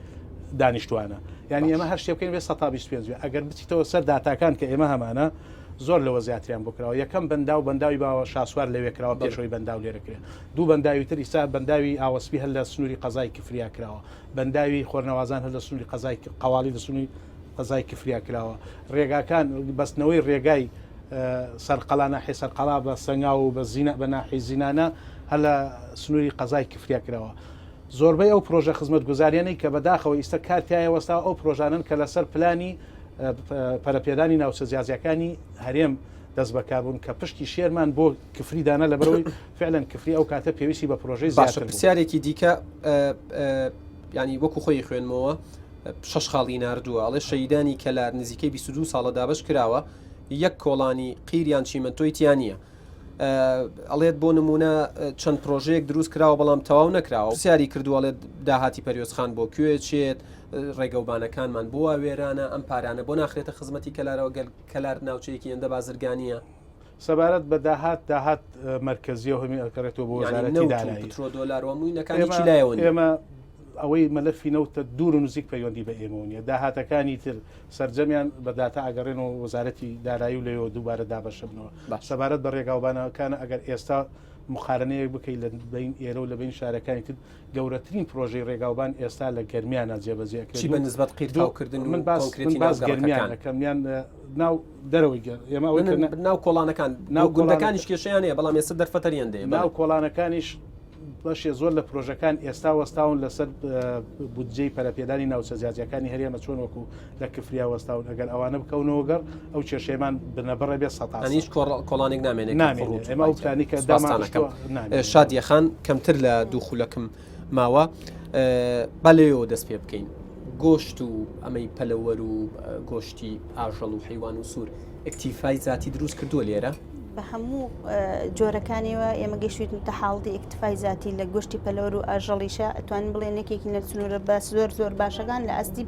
دانیشتوانە یعنی ئێمە هەر شتێ بکەین بێ 125 بێ ئەگەر بچیتەوە سەر داتاکان کە ئێمە هەمانە زۆر لەوە زیاتریان بۆ کراوە یەکەم بەنداو بەنداوی باوە شاسوار لەوێ کراوە پێشەوەی بەنداو لێرە کرێ دوو بەنداوی تر ئیستا بەنداوی ئاوەسپی هەر لە سنووری قەزای کفریا کراوە بەنداوی خۆرنەوازان هەر لە سنووری قەزای قەواڵی لە سنووری قەزای کفریا کراوە ڕێگاکان بەستنەوەی ڕێگای سەرقەڵا ناحیە سەرقەڵا بە سەنگاو و بە زینا بە ناحیەی زینانە هەر لە سنووری قەزای کفریا کراوە. زۆربەی ئەو پرۆژە خزمەتگوزاریانەی کە بەداخەوە ئیستە کار تیایا وەستاوە ئەو پرۆژانەن کە لەسەر پلانی پەرەپێدانی ناوچە جیاجیاکانی هەرێم دەست بەکار بوون کە پشکی شێرمان بۆ کفری دانا لەبەرەوەی فعلەن کفری ئەو کاتە پێویستی بە پرۆژەی باشە زیاتر بوو. پرسیارێکی دیکە ینی وەکو خۆی خوێنمەوە شەش خاڵی ناردووە ئەڵێ شەیدانی کەلار نزیکەی 22 ساڵە دابش کراوە یەک کۆڵانی قیر یان چیمەنتۆی تیا نییە. ئەڵێت بۆ نمونە چەند پرۆژەیەک دروست کراوە بەڵام تەواو نەکراوە پرسیاری کردووە ئەڵێت داهاتی پەروێزخان بۆ کوێ چێت ڕێگەوبانەکانمان بۆ وا وێرانە ئەم پارانە بۆ ناخرێتە خزمەتی کەلارەوە گەل کەلار ناوچەیەکی هێندە بازرگانیە. سەبارەت بە داهات داهات مەرکەزیە و هەمی ئەگەڕێتەوە بۆ یانی وەزارەتی نەوت و دارایی پترۆ دۆلار و هەمووی نەکان ئێمە هیچی لایەوە نییە. ئێمە ئەوەی مەلەفی نەوتە دوور و نزیک پەیوەندی بە ئێمەوە نییە داهاتەکانی تر سەرجەمیان بە داتا ئەگەڕێنەوە وەزارەتی دارایی و لەوێوە دووبارە دابەشبنەوە. باش. سەبارەت بە ڕێگاوبانەکان ئەگەر ئێستا مقارنەیەک بکەیت لە بەین ئێرە و لە بەین شارەکانی تر گەورەترین پرۆژەی ڕێگاوبان ئێستا لە گەرمیانە جێبەجێ ئەکرێت. چی بە نسبەت قیرتاوکردن و من باس کۆنکرێتی من ناو باس گەرمیان گەڕەکەکان؟ ئەکەم یان ناو دەرەوەی گەر ئێمە ئەوەی کە ناو کۆڵانەکان ناو ناو گوندەکانیش کێشەیان هەیە بەڵام ئێستا دەرفەتەر هێندەیە. ناو کۆڵانەکانیش بەشێ زۆر لە پرۆژەکان ئێستا وەستاون لەسەر بودجەی پەرەپێدانی ناوچە جیاجیاکانی هەرێمە چۆن وەکو لە کفریا وەستاون ئەگەر ئەوانە بکەونەوە گەڕ ئەو کێشەیەمان بنەبڕە بێ سەتا سەد. هیچ کۆڵانێک نامێنێ کە نامێنێ. خڕ و ئێمە ئەو تووپای پلانی کە تیا. سوپاستان ئەکەم. دامانڕشتووە نامێنێ. شادیە خان کەمتر لە دوو خولەکم ماوە با لەوێوە دەست پێ بکەین. گۆشت و ئەمەی پەلەوەر و گۆشتی ئاژەڵ و حەیوان و سوور ئیکتیفای زاتی دروست کردووە لێرە؟ بە هەموو جۆرەکانیەوە ئێمە گەیشتوینەتە حاڵەتی ئیکتفای زاتی لە گۆشتی پەلەوەر و ئاژەڵیشە ئەتوانین بڵێن یەکێکین لە سنوورە باس زۆر زۆر باشەکان لە ئاستی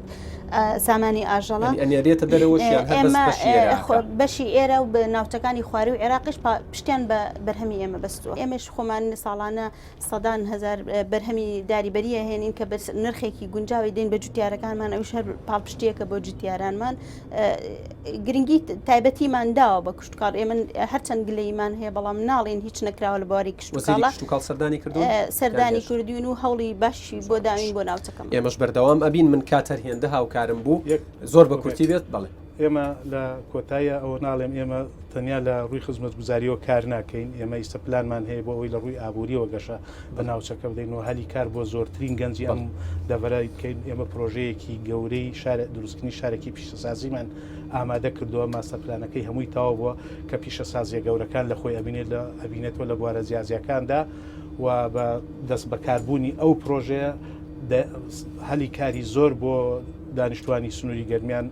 سامانی ئاژەڵە ئەنێرێتە دەرەوەش یان هەر بەس ئێمە بەشی ئێرە ئەکا؟ بەشی ئێرە و بە ناوچەکانی خواروو و عێراقیش پشتیان بە بەرهەمی ئێمە بەستووە ئێمەش خۆمان ساڵانە سەدان هەزار بەرهەمی داری بەری ئەهێنین کە بە نرخێکی گونجاوی دەین بە جوتیارەکانمان ئەویش هەر پاڵپشتیەکە بۆ جوتیارانمان گرنگی تایبەتیمان داوە بە کشتتوکاڵ ئێمە هەرچەند گلەیمان هەیە بەڵام ناڵێن هیچ نەکراوە لە بواری کشتتوکاڵە کشتتوکاڵ سەردانی کردو سەردانی کردوین و هەوڵی باشی بۆ داوین بۆ ناوچەکەم ئێمەش بەردەوام ئەبین من کاتەر هێندە هاوکارم بوو زۆر بە کورتی بێت بەڵێ ئێمە لە کۆتاییا ئەوە ناڵێم ئێمە تەنیا لە ڕووی خزمەتگوزارییەوە کار ناکەین، ئێمە ئیستە پلانمان هەیە بۆ ئەوەی لە ڕووی ئابوورییەوە گەشە بە ناوچەکە بدەین و هەلی کار بۆ زۆرترین گەنجی ئەم دەڤەرە بکەین. ئێمە پرۆژەیەکی گەورەی شار دروستکردنی شارێکی پیشەسازیمان ئامادە کردووە، ماستەر پلانەکەی هەمووی تەواو بووە کە پیشەسازییە گەورەکان لە خۆی ئەبینێت لە ئەبینێتەوە لە بوارە جیاجیاکاندا و بە دەستبەکاربوونی ئەو پرۆژەیە هەلی کاری زۆر بۆ دانیشتوانی سنووری گەرمیان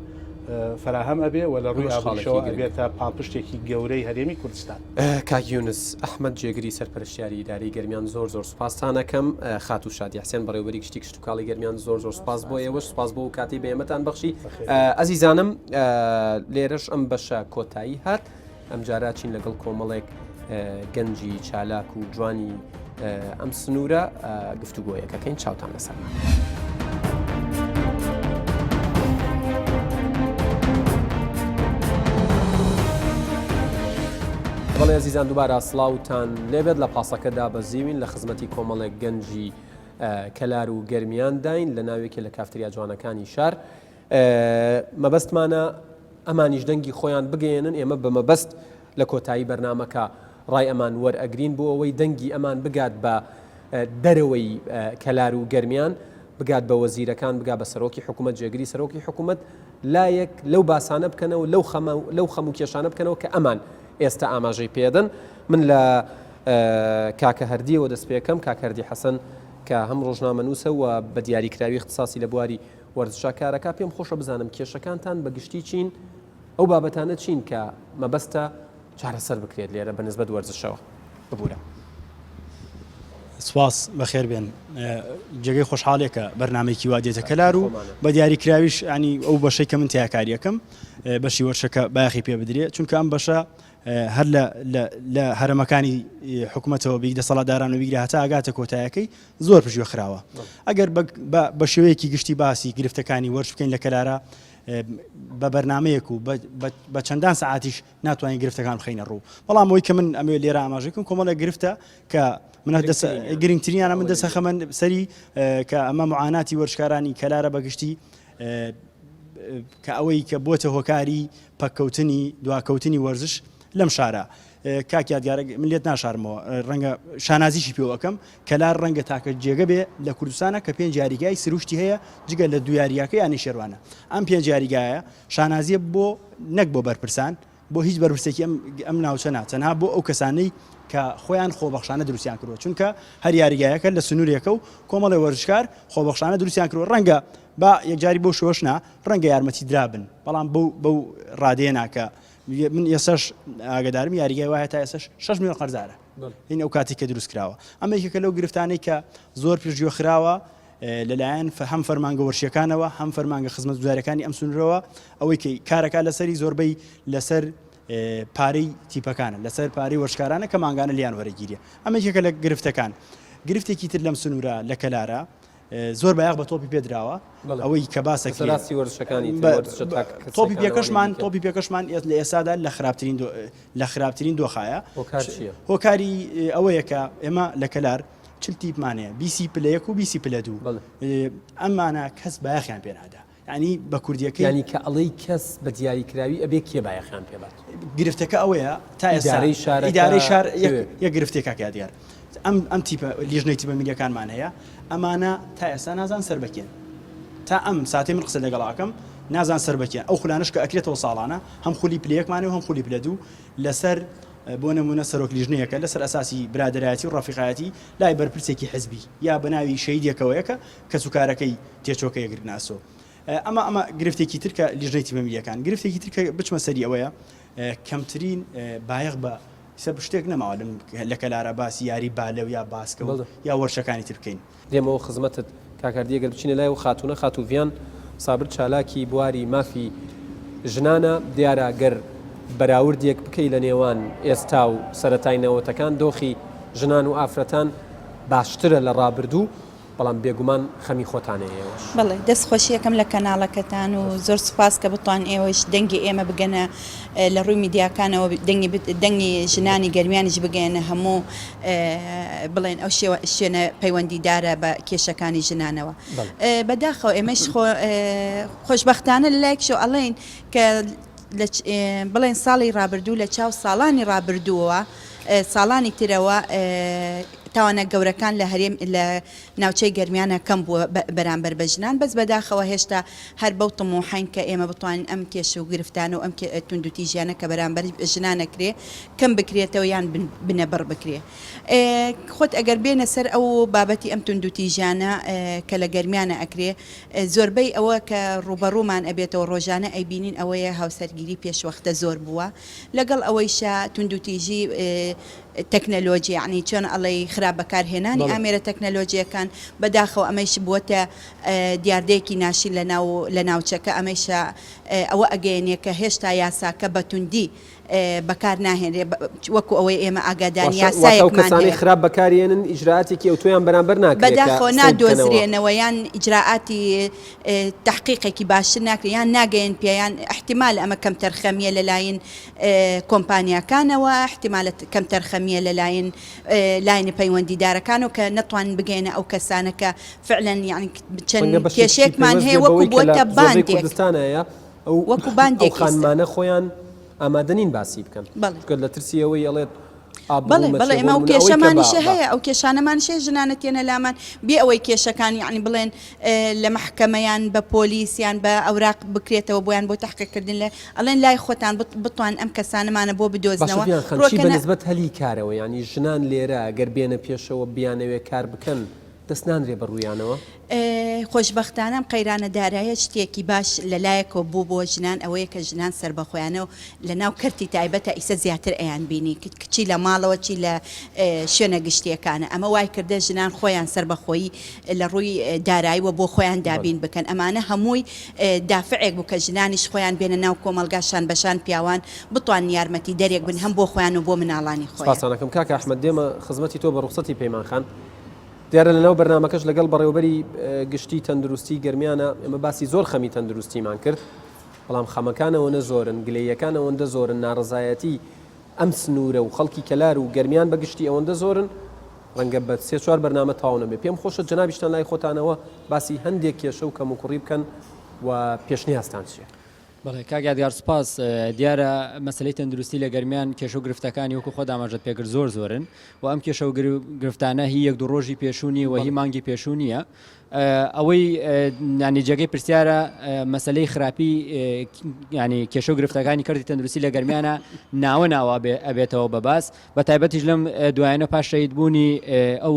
فەراهەم ئەبێ و لە ڕووی ئابووریشەوە ئەبێتە پاڵپشتێکی گەورەی هەرێمی کوردستان. کاک یونس ئەحمەد جێگری سەرپەرشتیاری ئیدارەی گەرمیان زۆر زۆر سوپاستان ئەکەم. خاتوو شادی حسێن بەڕێوەبەری گشتی کشتوکاڵی گەرمیان زۆر زۆر سوپاس بۆ ئێوەش سوپاس بۆ ئەو کاتەی بە ئێمەتان بەخشی. ئەزیزانم لێرەش ئەم بەشە کۆتایی هات. ئەمجارە چین لەگەڵ کۆمەڵێک گەنجی چالاک و جوانی ئەم سنوورە گفتوگۆیەکەکەین چاوتان لەسەر. بەڵێ ئەزیزان دووبارە سڵاوتان لێبێت لە پاسەکەدا بەزیوین لە خزمەتی کۆمەڵێک گەنجی کەلار و گەرمیان داین لە ناوێکی لە کافتریا جوانەکانی شار مەبەستمانە ئەمانیش دەنگی خۆیان بگەیەنن، ئێمە بە مەبەست لە کۆتایی بەرنامەکە ڕای ئەمان وەرئەگرین بۆ ئەوەی دەنگی ئەمان بگات بە دەرەوەی کەلار و گەرمیان، بگات بە وەزیرەکان، بگا بە سەرۆکی حکوومەت، جێگری سەرۆکی حکوومەت، لایەک لەو باسانە بکەنەوە، لەو خەمە لەو خەم و کێشانە بکەنەوە کە ئەمان ئێستا ئاماژەی پێدەن. من لە کاکە هەردیەوە دەست پێکەم، کاک هەردی حەسەن کە هەم ڕۆژنامەنووسە و بە دیاریکراوی اختصاصی لە بواری وەرزشە کارەکە پێم خۆشە بزانم کێشەکانتان بە گشتی چین ئەو بابەتانە چین کە مەبەستە چارەسەر بکرێت لێرە بە نسبەت وەرزشەوە ببورە. سپاس بەخێر بێن جێگەی خۆشحاڵیەکە بەرنمەیەکی وا دێتە کەلار و بە دیاری کراویش ینی ئەو بەشەی کە من تیاکاریەکەم بەشی وەرشەکە باخی پێ بدرێ چونکە ئەم بەشە هەر لە هەرەمەکانی حکومەتەوە بیگ دەسەڵاتداران و بیگرە هەتا ئاگاتە کۆتایەکەی زۆر پشتگوێ خراوە ئەگەر بە شێوەیەکی گشتی باسی گرفتەکانی وەرش بکەین لە کەلارە بە بەرنمەیەک و بە چەندان سەعاتیش ناتوانین گرفتەکان بخینە ڕوو بەڵام ئەوی کە من ئەمێ لێرە ئاماژەکەم کۆمەڵێک گرفتە کە من گرنگترینیانە من دەسەخەمە سەری کە ئەمە معاناتی وەرشکارانی کەلارە بەگشتی کە ئەوەی کە بۆتە هۆکاری پەککەوتنی دواکەوتنی وەرزش لەم شارە. کاک یادگار من لێت ناشارمەوە ڕەنگە شانازیشی پێوە ئەکەم کەلار ڕەنگە تاکە جێگە بێ لە کوردستانە کە پێنج یاریگای سروشتی هەیە جگە لە دوو یاریگاکە یانەی شێروانە ئەم پێنج یاریگایە شانازیە بۆ نەک بۆ بەرپرسان بۆ هیچ بەرپرسێکی ئەم ئەم ناوچە نا تەنها بۆ ئەو کەسانەی کە خۆیان خۆبەخشانە دروستیان کردووە چونکە هەر یاریگایەکە لە سنوورێکە و کۆمەڵی وەرزشکار خۆبەخشانە دروستیان کردووە ڕەنگە با یەکجاری بەو شێوەش نا ڕەنگە یارمەتی درابن بەڵام بەو بەو ڕادەیە نا کە من ئێسش ئاگدارم یاریگای وایە تا ئێسش 6 میلیۆن قەرزارە هین ئەو کاتی کە دروست کراوە ئەمە یەکێکە لەو گرفتانەی کە زۆر پشتگوێ خراوە لەلایەن هەم فەرمانگە وەرشیەکانەوە هەم فەرمانگە خزمەتگوزاریەکانی ئەم سنوورەوە ئەوەی کە کارەکە لەسەری زۆربەی لەسەر پارەی تیپەکانە لەسەر پارەی وەرشکارانە کە مانگانە لیان وەرەگیرێ ئەمە یەکێکە لە گرفتەکان گرفتێکی تر لەم سنوورە لە کەلارە زۆر بایەخ بە تۆپی پێ دراوە ئەوەی کە باسە ڕاستی وەرزشەکانی تۆپی پێکەشمان تۆپی پێکەشمان لە ئێسادا لە خراپترین لە خراپترین دۆخایە هۆکاری ئەوەیە کە ئێمە لە کەلار چل تیپمان هەیە بیسی پلە یەک و بیسی پلە دوو ئەمانە کەس بایەخیان پێنادا ینی بە کوردیەکە ینی کە ئەڵەی کەس بە دیاریکراوی ئەبێ کێ بایەخیان پێبات گرفتەکە ئەوەیە تا ئێستا شار ئیدارەی شار یەک گرفتێک کاک یادگار ئەم ئەم تیپە لیژنەی تیپە میلیەکانمان هەیە ئەمانە تا ئێستا نازان سەر بەکێن تا ئەم ساتەی من قسە لەگەڵ ئەکەم نازان سەر بەکێن ئەو خولانەش کە ئەکرێتەوە ساڵانە هەم خولی پلە یەکمانە و هەم خولی پلە دوو لەسەر بۆ نمونە سەرۆک لیژنەیەکە لەسەر ئەساسی برادەرایەتی و ڕەفیقایەتی لای بەرپرسێکی حزبی یا بە ناوی شەیدێکەوەیە کە کەسوکارەکەی تێچۆکە یەکگرنە ئەسۆ ئەمە ئەمە گرفتێکی تر کە لیژنەی تیمە میلیەکان گرفتێکی تر کە بچمە سەری ئەوەیە کەمترین بایەخ بە سەر شتێک نەماوە لەم لە کەلارە باسی یاری بالە و یا باسکە و یا وەرشەکانی تر بکەین. دێمەوە خزمەتت کاک هەردی ئەگەر بچینە لای ئەو خاتوونە خاتوو ڤیان سابر چالاکی بواری مافی ژنانە دیارە گەر بەراوردێک بکەی لە نێوان ئێستا و سەرەتای نەوەتەکان دۆخی ژنان و ئافرەتان باشترە لە ڕابردوو بەڵام بێگومان خەمی خۆتانە ئێوەش. بەڵێ دەست خۆشی ئەکەم لە کەناڵەکەتان و زۆر سوپاس کە بتوان ئێوەش دەنگی ئێمە بگەنە لە ڕووی میدیاکانەوە دەنگی دەنگی ژنانی گەرمیانیش بگەیەنە هەموو بڵێن ئەو شێوە شوێنە پەیوەندیدارە بە کێشەکانی ژنانەوە بەداخەوە ئێمەش خۆ خۆشبەختانە لە لایەکیشەوە ئەڵێین کە بڵێن ساڵی ڕابردوو لە چاو ساڵانی ڕابردووەوە ساڵانی ترەوە تاوانە گەورەکان لە هەرێم لە ناوچەی گەرمیانە کەم بووە بەرامبەر بە ژنان بەس بەداخەوە هێشتا هەر بەو تموحەین کە ئێمە بتوانین ئەم کێشە و گرفتانە و ئەم توندوتیژیانە کە بەرامبەر ژنان ئەکرێ کەم بکرێتەوە یان بنەبڕ بکرێ. خۆت ئەگەر بێنە سەر ئەو بابەتی ئەم توندوتیژیانە کە لە گەرمیانە ئەکرێ زۆربەی ئەوە کە ڕووبەڕوومان ئەبێتەوە ڕۆژانە ئەیبینین ئەوەیە هاوسەرگیری پێشوەختە زۆر بووە لەگەڵ ئەوەیشا توندوتیژی تەکنەلۆجی یەعنی چۆن ئەڵێی خراپ بەکارهێنانی ئامێرە تەکنەلۆجیەکان بەداخەوە ئەمەیش بووەتە دیاردەیەکی ناشرین لەناو لە ناوچەکە ئەمەیشە ئەوە ئەگەیەنێ کە هێشتا یاساکە بە توندی. بەکار ناهێنرێ وەکو ئەوەی ئێمە ئاگادارین واتە ئەو یاسایەکمان کەسانەی هەیە. خراپ بەکاریێنن ئیجرائاتێکی ئەوتۆیان بەرامبەر ناکرێ کە بەداخەوە سەیر بکەنەوە. نادۆزرێنەوە یان ئیجرائاتی تەحقیقێکی باشتر ناکرێ یان ناگەیەن پێ یان ئیحتیمالە ئەمە کەمتەرخەمییە لەلاین کۆمپانیاکانەوە ئیحتیمالە کەمتەرخەمییە لەلاین لایەنە پەیوەندیدارەکانەوە کە نەتوانن بگەیەنە ئەو کەسانە کە فعلەن یانی چەند ڕەنگە بەشێکیشی کێشەیەکمان پەیوەست هەیە بێ وەکو بەوەی کە لە بووەتە زۆربەی باندێک. کوردستانایە ئەو وەکو ئەو باندێک ئیستا. خانمانە خۆیان ئامادە نین باسی بکەن بەڵێ. چونکە لە ترسی ئەوەی ئەڵێت بەڵێ ئابڕووم بەڵێ ئەچێ ئێمە بۆ ئەو نموونە ئەوەی کە بە کێشەمانیشە بە هەیە ئەو کێشانەمانیش هەیە ژنانە تێنە لامان بێ ئەوەی کێشەکان یەعنی بڵێن لە مەحکەمە یان بە پۆلیس یان بە ئەوراق بکرێتەوە بۆیان بۆ تەحقیق کردن لە ئەڵێن لای خۆتان بتوان ئەم کەسانەمانە بۆ باشە بدۆزنەوە ڤیان خان چی بە ڕۆکەنە نسبەت هەلی کارەوە یانی ژنان لێرە گەر بێنە پێشەوە بیانەوێ کار بکەن دەست نانرێ بە ڕوویانەوە؟ خۆشبەختانە ئەم قەیرانە دارایە شتێکی باش لە لایەکەوە بوو بۆ ژنان ئەوەیە کە ژنان سەربەخۆیانە و لە ناو کەرتی تایبەتە ئیسە زیاتر ئەیان بینی چی لە ماڵەوە چی لە شوێنە گشتیەکانە ئەمە وای کردە ژنان خۆیان سەربەخۆیی لە ڕووی داراییوە بۆ خۆیان دابین بکەن ئەمانە هەمووی دافعێک بوو کە ژنانیش خۆیان بێنە ناو کۆمەڵگا شان بەشان پیاوان بتوانن یارمەتی دەرێک بن هەم بۆ خۆیان و بۆ مناڵانی خۆیان. سپاستان ئەکەم کاکە ئەحمەد دێمە خزمەتی تۆ بە ڕوخسەتی پەیمان خان. دیارە لەناو بەرنامەکەش لەگەڵ بەڕێوەبەری گشتی تەندروستی گەرمیانە ئێمە باسی زۆر خەمی تەندروستیمان کرد بەڵام خەمەکان ئەوەنە زۆرن گلەیەکان ئەوەندە زۆرن ناڕزایەتی ئەم سنوورە و خەڵکی کەلار و گەرمیان بە گشتی ئەوەندە زۆرن ڕەنگە بە سێ چوار بەرنامە تەواو نەبێ پێم خۆشە جەنابیشتان لای خۆتانەوە باسی هەندێک کێشە و کەموکوڕی بکەن و پێشنیازتان چییە؟ بەڵێ کاک یادگار سوپاس، دیارە مەسەلەی تەندروستی لە گەرمیان کێشە و گرفتەکانی وەکو خۆت ئاماژەت پێکرد زۆر زۆرن و ئەم کێشە و گرفتانە هی یەک دوو ڕۆژی پێشوو نییە و هی مانگی پێشوو نییە ئەوەی ینی جێگەی پرسیارە مەسلەی خراپی ینی کێشە و گرفتەکانی کەرتی تەندروستی لە گەرمیانە ناوە ناوە ئەبێتەوە بە باس بە تایبەتیش لەم دوایانە پاش شەهید بوونی ئەو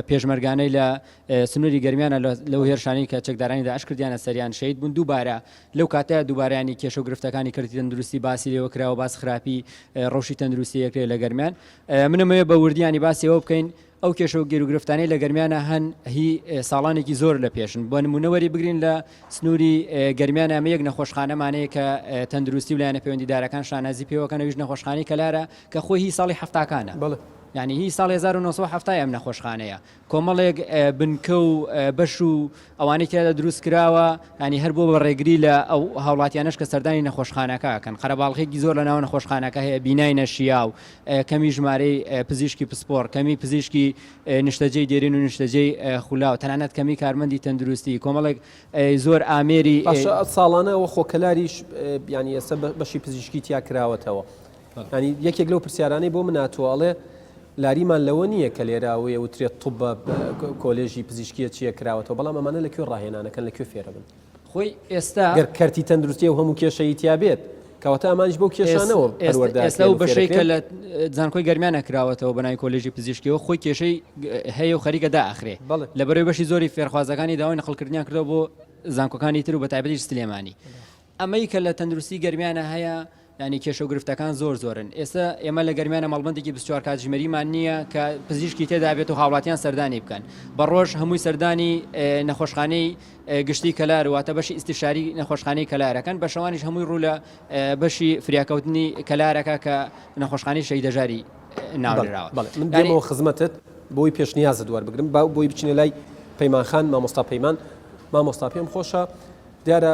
پێشمەرگانەی لە سنووری گەرمیانە لەو هێرشانەی کە چەکدارانی داعش کردیانە سەریان شەهید بوون دووبارە لەو کاتەیا دووبارە یانی کێشە و گرفتەکانی کەرتی تەندروستی باسی لێوە کراوە باس خراپی ڕەوشی تەندروستی ئەکرێ لە گەرمیان من ئەمەوێ بە وردی یانی باسی ئەوە بکەین ئەو کێشە و گیروگرفتانەی لە گەرمیانە هەن هی ساڵانێکی زۆر لە پێشن بۆ نمونە وەری بگرین لە سنووری گەرمیان ئەمە یەک نەخۆشخانەمانەیە کە تەندروستی و لایەنە پەیوەندیدارەکان شانازی پێوەکەن ئەویش نەخۆشخانەی کەلارە کە خۆی هی ساڵی حەفتاکانە بەڵێ یعنی هی ساڵی 1970 ئەم نەخۆشخانەیە کۆمەڵێک بنکە و بەش و ئەوانەی تیادا دروست کراوە ینی هەر بۆ بە ڕێگری لە ئەو هاوڵاتیانەش کە سەردانی نەخۆشخانەکە ئەکەن قەرەباڵغێکی زۆر لە ناو نەخۆشخانەکە هەیە بینای نەشیاو کەمی ژمارەی پزیشکی پسپۆڕ کەمی پزیشکی نیشتەجێی دێرین و نیشتەجێی خولاو تەنانەت کەمی کارمەندی تەندروستی کۆمەڵێک زۆر ئامێری باشە ساڵانە وە خۆ کەلاریش یانی ئێستا بەشی پزیشکی تیا کراوەتەوە ینی یەکێک لەو پرسیارانەی بۆ من هاتووە ئەڵێ لاریمان لەوە نییە کە لێرە ئەوەیە وترێت طب کۆلێژی پزیشکیە چییە کراوەتەوە بەڵام ئەمانە لە کوێ ڕاهێنانەکەن لە کوێ فێرە بن خۆی ئێستا گەر کەرتی تەندروستی و هەموو کێشەی تیا بێت کەواتە ئەمانیش بەو کێشانەوە پەروەردە ئێستا و بەشەی کە لە زانکۆی گەرمیانە کراوەتەوە بەناوی کۆلێژی پزیشکیەوە خۆی کێشەی هەیە و خەریکە دائەخرێ لە بەرەوەی بەشی زۆری فێرخوازەکانی داوای نەقڵکردنیان کردەوە بۆ زانکۆکانی تر و بە تایبەتیش سلێمانی ئەمەی کە لە تەندروستی گەرمیانە هەیە یانی کێشە و گرفتەکان زۆر زۆرن ئێستا ئێمە لە گەرمیانە مەڵبەندێکی 24 کاتژمێریمان نییە کە پزیشکی تێدا بێت و هاوڵاتیان سەردانی بکەن بە ڕۆژ هەمووی سەردانی نەخۆشخانەی گشتی کەلار واتە بەشی ئیستیشاری نەخۆشخانەی کەلارەکەن بە شەوانیش هەمووی ڕوو لە بەشی فریاکەوتنی کەلارەکە کە نەخۆشخانەی شەهیدەژاری ناونراوە. بەڵێ من دێمەوە خزمەتت بۆی پێشنیازت وەربگرم با بۆی بچینە لای پەیمان خان مامۆستا پەیمان مامۆستا پێم خۆشە دیارە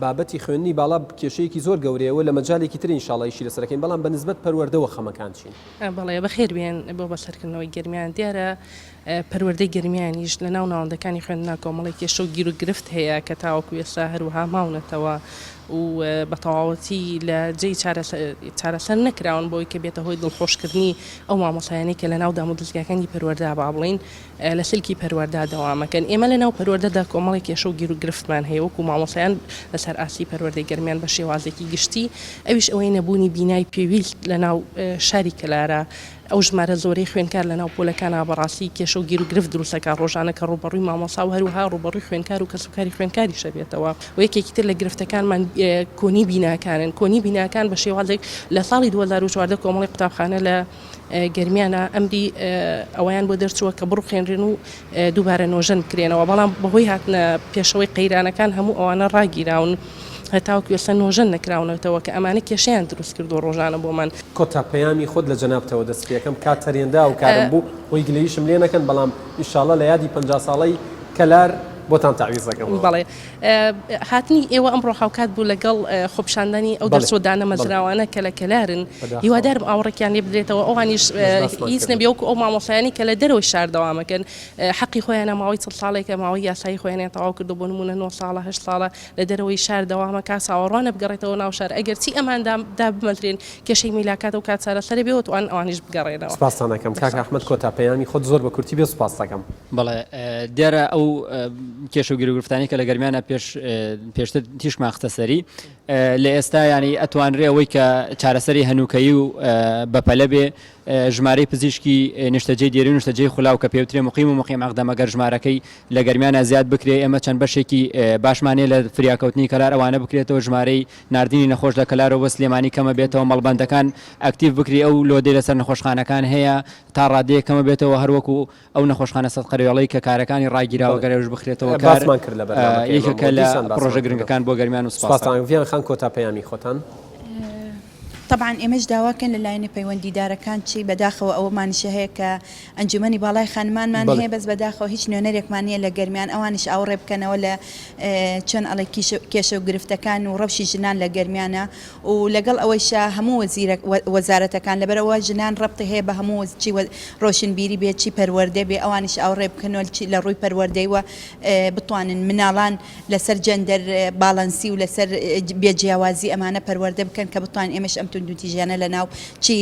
بابەتی خوێندنی باڵا کێشەیەکی زۆر گەورەیە و لە مەجالێکی تر ئینشاڵا ئیشی لەسەر ئەکەین، بەڵام بە نسبەت پەروەردەوە خەمەکان چین؟ بەڵێ بەخێر بێن بۆ بەسەرکردنەوەی گەرمیان. دیارە پەروەردەی گەرمیانیش لە ناو ناوەندەکانی خوێندنا کۆمەڵێک کێشە و گیروگرفت هەیە کە تاوەکو ئێستا هەروەها ماونەتەوە و بە تەواوەتی لە جێی چارەسەر نەکراون بۆی کە بێتە هۆی دڵخۆشکردنی ئەو مامۆستایانەی کە لە ناو دامودەزگاکانی پەروەردە با بڵێین لە سلکی پەروەردە دەوامەکەن. ئێمە لە ناو پەروەردەدا کۆمەڵێک کێشە و گیروگرفتمان هەیە وەکو مامۆستایان لەسەر ئاستی پەروەردەی گەرمیان بە شێوازێکی گشتی ئەویش ئەوەی نەبوونی بینای پێویست لە ناو شاری کەلارە ئەو ژمارە زۆرەی خوێندکار لە ناو پۆلەکانا بەڕاستی کێشە و گیروگرفت دروست دەکات ڕۆژانە کە ڕووبەڕووی مامۆستا و هەروەها ڕووبەڕووی خوێندکار و کەسوکاری خوێندکاریش ئەبێتەوە و یەکێکی تر لە گرفتەکانمان کۆنی بیناکانن کۆنی بیناکان بە شێوازێک لە ساڵی 2014 کۆمەڵی قوتابخانە لە گەرمیانە ئەمری ئەوەیان بۆ دەرچووە کە بڕوخێنرێن و دووبارە نۆژەن بکرێنەوە، بەڵام بەهۆی هاتنە پێشەوەی قەیرانەکان هەموو ئەوانە ڕاگیراون. هەتاوەکو ئێستا نۆژەن نەکراونەتەوە کە ئەمانە کێشەیان دروست کردووە ڕۆژانە بۆمان. کۆتا پەیامی خۆت لە جەنابتەوە دەست پێکەم کات تەرێنرا و کارم بوو هۆی گلەییشم لێ نەکەن بەڵام ئیشاڵا لە یادی 50 ساڵەی کەلار بۆتان تەعویز دەکەمەوە. بەڵێ هاتنی ئێوە ئەمڕۆ هاوکات بوو لەگەڵ خۆپیشاندانی ئەو دەرچووە دانەمەزراوانە کە لە کەلارن، هیوادارم ئاوڕێکیان لێ بدرێتەوە ئەوانیش هیچ نەبێ وەکو ئەو مامۆستایانەی کە لە دەرەوەی شار دەوامەکەن حەقی خۆیانە ماوەی چڵ ساڵێکە ماوەی یاسایی خۆیانیان تەواو کردووە بۆ نموونە نۆ ساڵە هەشت ساڵە لە دەرەوەی شار دەوامەکا چاوەڕوانە بگەڕێتەوە ناو شار ئەگەر چی ئەمان دابمەزرێن کێشەی میلاکات ئەو کات چارەسەرە بێ و توان ئەوانیش بگەڕێنەوە. سپاستان ئەکەم کاک ئەحمەد کۆتا پەیامی خۆت زۆر بە کورتی بێ سپاست ئەکەم. بەڵێ دیارە ئەو کێشە و گیروگرفتانەی کە لە گەرمیانە پێش پێشتر تیشکمان خستە سەری لە ئێستا یانی ئەتوانرێ ئەوەی کە چارەسەری هەنووکەیی و بەپەلە بێ ژمارەی پزیشکی نیشتەجێی دێرین و نیشتەجێی خولاو کە پێوترێ مقیم و مقیم عقدە مەگەر ژمارەکەی لە گەرمیانا زیاد بکرێ ئێمە چەند بەشێکی باشمان هەیە لە فریاکەوتنی کەلار ئەوانە بکرێتەوە ژمارەی ناردنی نەخۆش لە کەلارەوە بۆ سلێمانی کەمە بێتەوە مەڵبەندەکان ئەکتیڤ بکری ئەو load ەی لەسەر نەخۆشخانەکان هەیە تا ڕادەیەک کەمە بێتەوە هەروەکو ئەو نەخۆشخانە سەدقەرێڵەی کە کارەکانی ڕاگیراوە گەر ئەوش بخرێتەوە کار باسمان کرد لە بەرنامەکەی یەکێکە لە پڕۆژە گرنگەکان بۆ گەرمیان و سوپاستان. سوپاستان ڤیان خان کۆتا پەیامی خۆتان. تەبعەن ئێمەش داواکەین لە لایەنە پەیوەندیدارەکان چی بەداخەوە ئەوەمانیشە هەیە کە ئەنجومەنی باڵای خانمانمان هەیە بەس بەداخەوە هیچ نوێنەرێکمان نییە لە گەرمیان ئەوانیش ئاوڕێ بکەنەوە لە چۆن ئەڵێ کێشە و گرفتەکان و ڕەوشی ژنان لە گەرمیانە و لەگەڵ ئەوەیشا هەموو وەزیرە وەزارەتەکان لەبەرئەوە ژنان ڕەبتی هەیە بە هەموو چی ڕۆشنبیری بێ چی پەروەردە بێ ئەوانیش ئاوڕێ بکەنەوە چی لە ڕووی پەروەردەیوە بتوانن مناڵان لەسەر جێندەر باڵانسی و لەسەر بێ جیاوازی ئەمانە پەروەردە بکەن کە بتوانین ئێمەش ئەم توندوتیژیانە لە ناو چی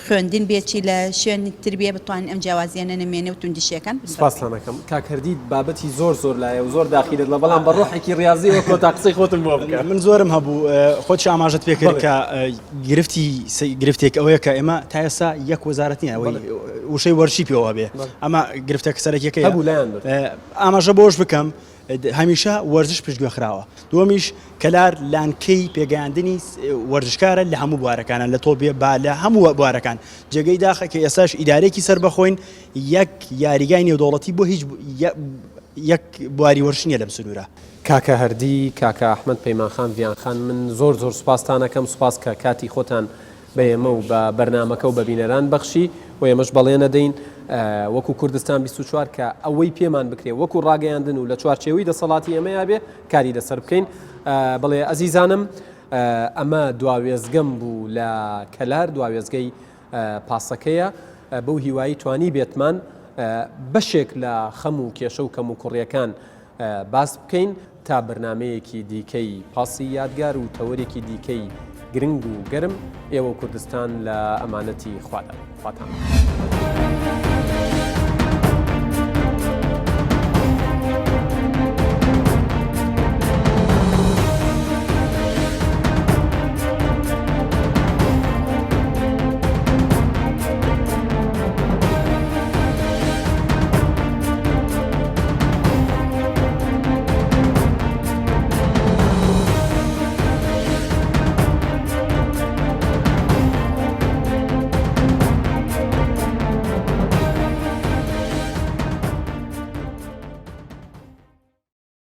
خوێندن بێ چی لە شوێنی تر بێ بتوانین ئەم جیاوازیانە نەمێنێ و توندیشیەکان سپاستان ئەکەم کاک هەردی بابەتی زۆر زۆر لایە و زۆر داخیلت لە بەڵام بە ڕۆحێکی ڕیازیەوە کۆتا قسەی خۆتم بۆ بکە. من زۆرم هەبوو خۆتیش ئاماژەت پێ کرد کە گرفتی گرفتێک ئەوەیە کە ئێمە تا ئێستا یەک وەزارەت نییە ئەوەی وشەی وەرزشی پێوە بێ ئەمە گرفتەکە سەرەکیەکەیە هەبوو لایان برد. ئاماژە بەوەش بکەم هەمیشە وەرزش پشتگوێ خراوە دووەمیش کەلار لانکەی پێگەیاندنی وەرزشکارە لە هەموو بوارەکانە لە تۆپێ با لە هەموو بوارەکان جێگەی داخە کە ئێستاش ئیدارێکی سەربەخۆین یەک یاریگای نێودەوڵەتی بۆ هیچ یەک بواری وەرزش نییە لەم سنوورە. کاکە هەردی، کاکە ئەحمەد، پەیمان خان، ڤیان خان من زۆر زۆر سوپاستان ئەکەم، سوپاس کە کاتی خۆتان بە ئێمە و بە بەرنامەکە و بە بینەران بەخشی و ئێمەش بەڵێن ئەدەین وەکو کوردستان 24 کە ئەوەی پێمان بکرێ وەکو ڕاگەیاندن و لە چوارچێوەی دەسەڵاتی ئێمەیا بێ کاری لەسەر بکەین بڵێ ئەزیزانم ئەمە دواوێزگەم بوو لە کەلار دواوێزگەی پاسەکەیە بەو هیوایی توانی بێتمان بەشێک لە خەم و کێشە و کەم و کوڕیەکان باس بکەین تا بەرنامەیەکی دیکەی پاسی یادگار و تەوەرێکی دیکەی گرنگ و گەرم ئێوە و کوردستان لە ئەمانەتی خوادا خواتان.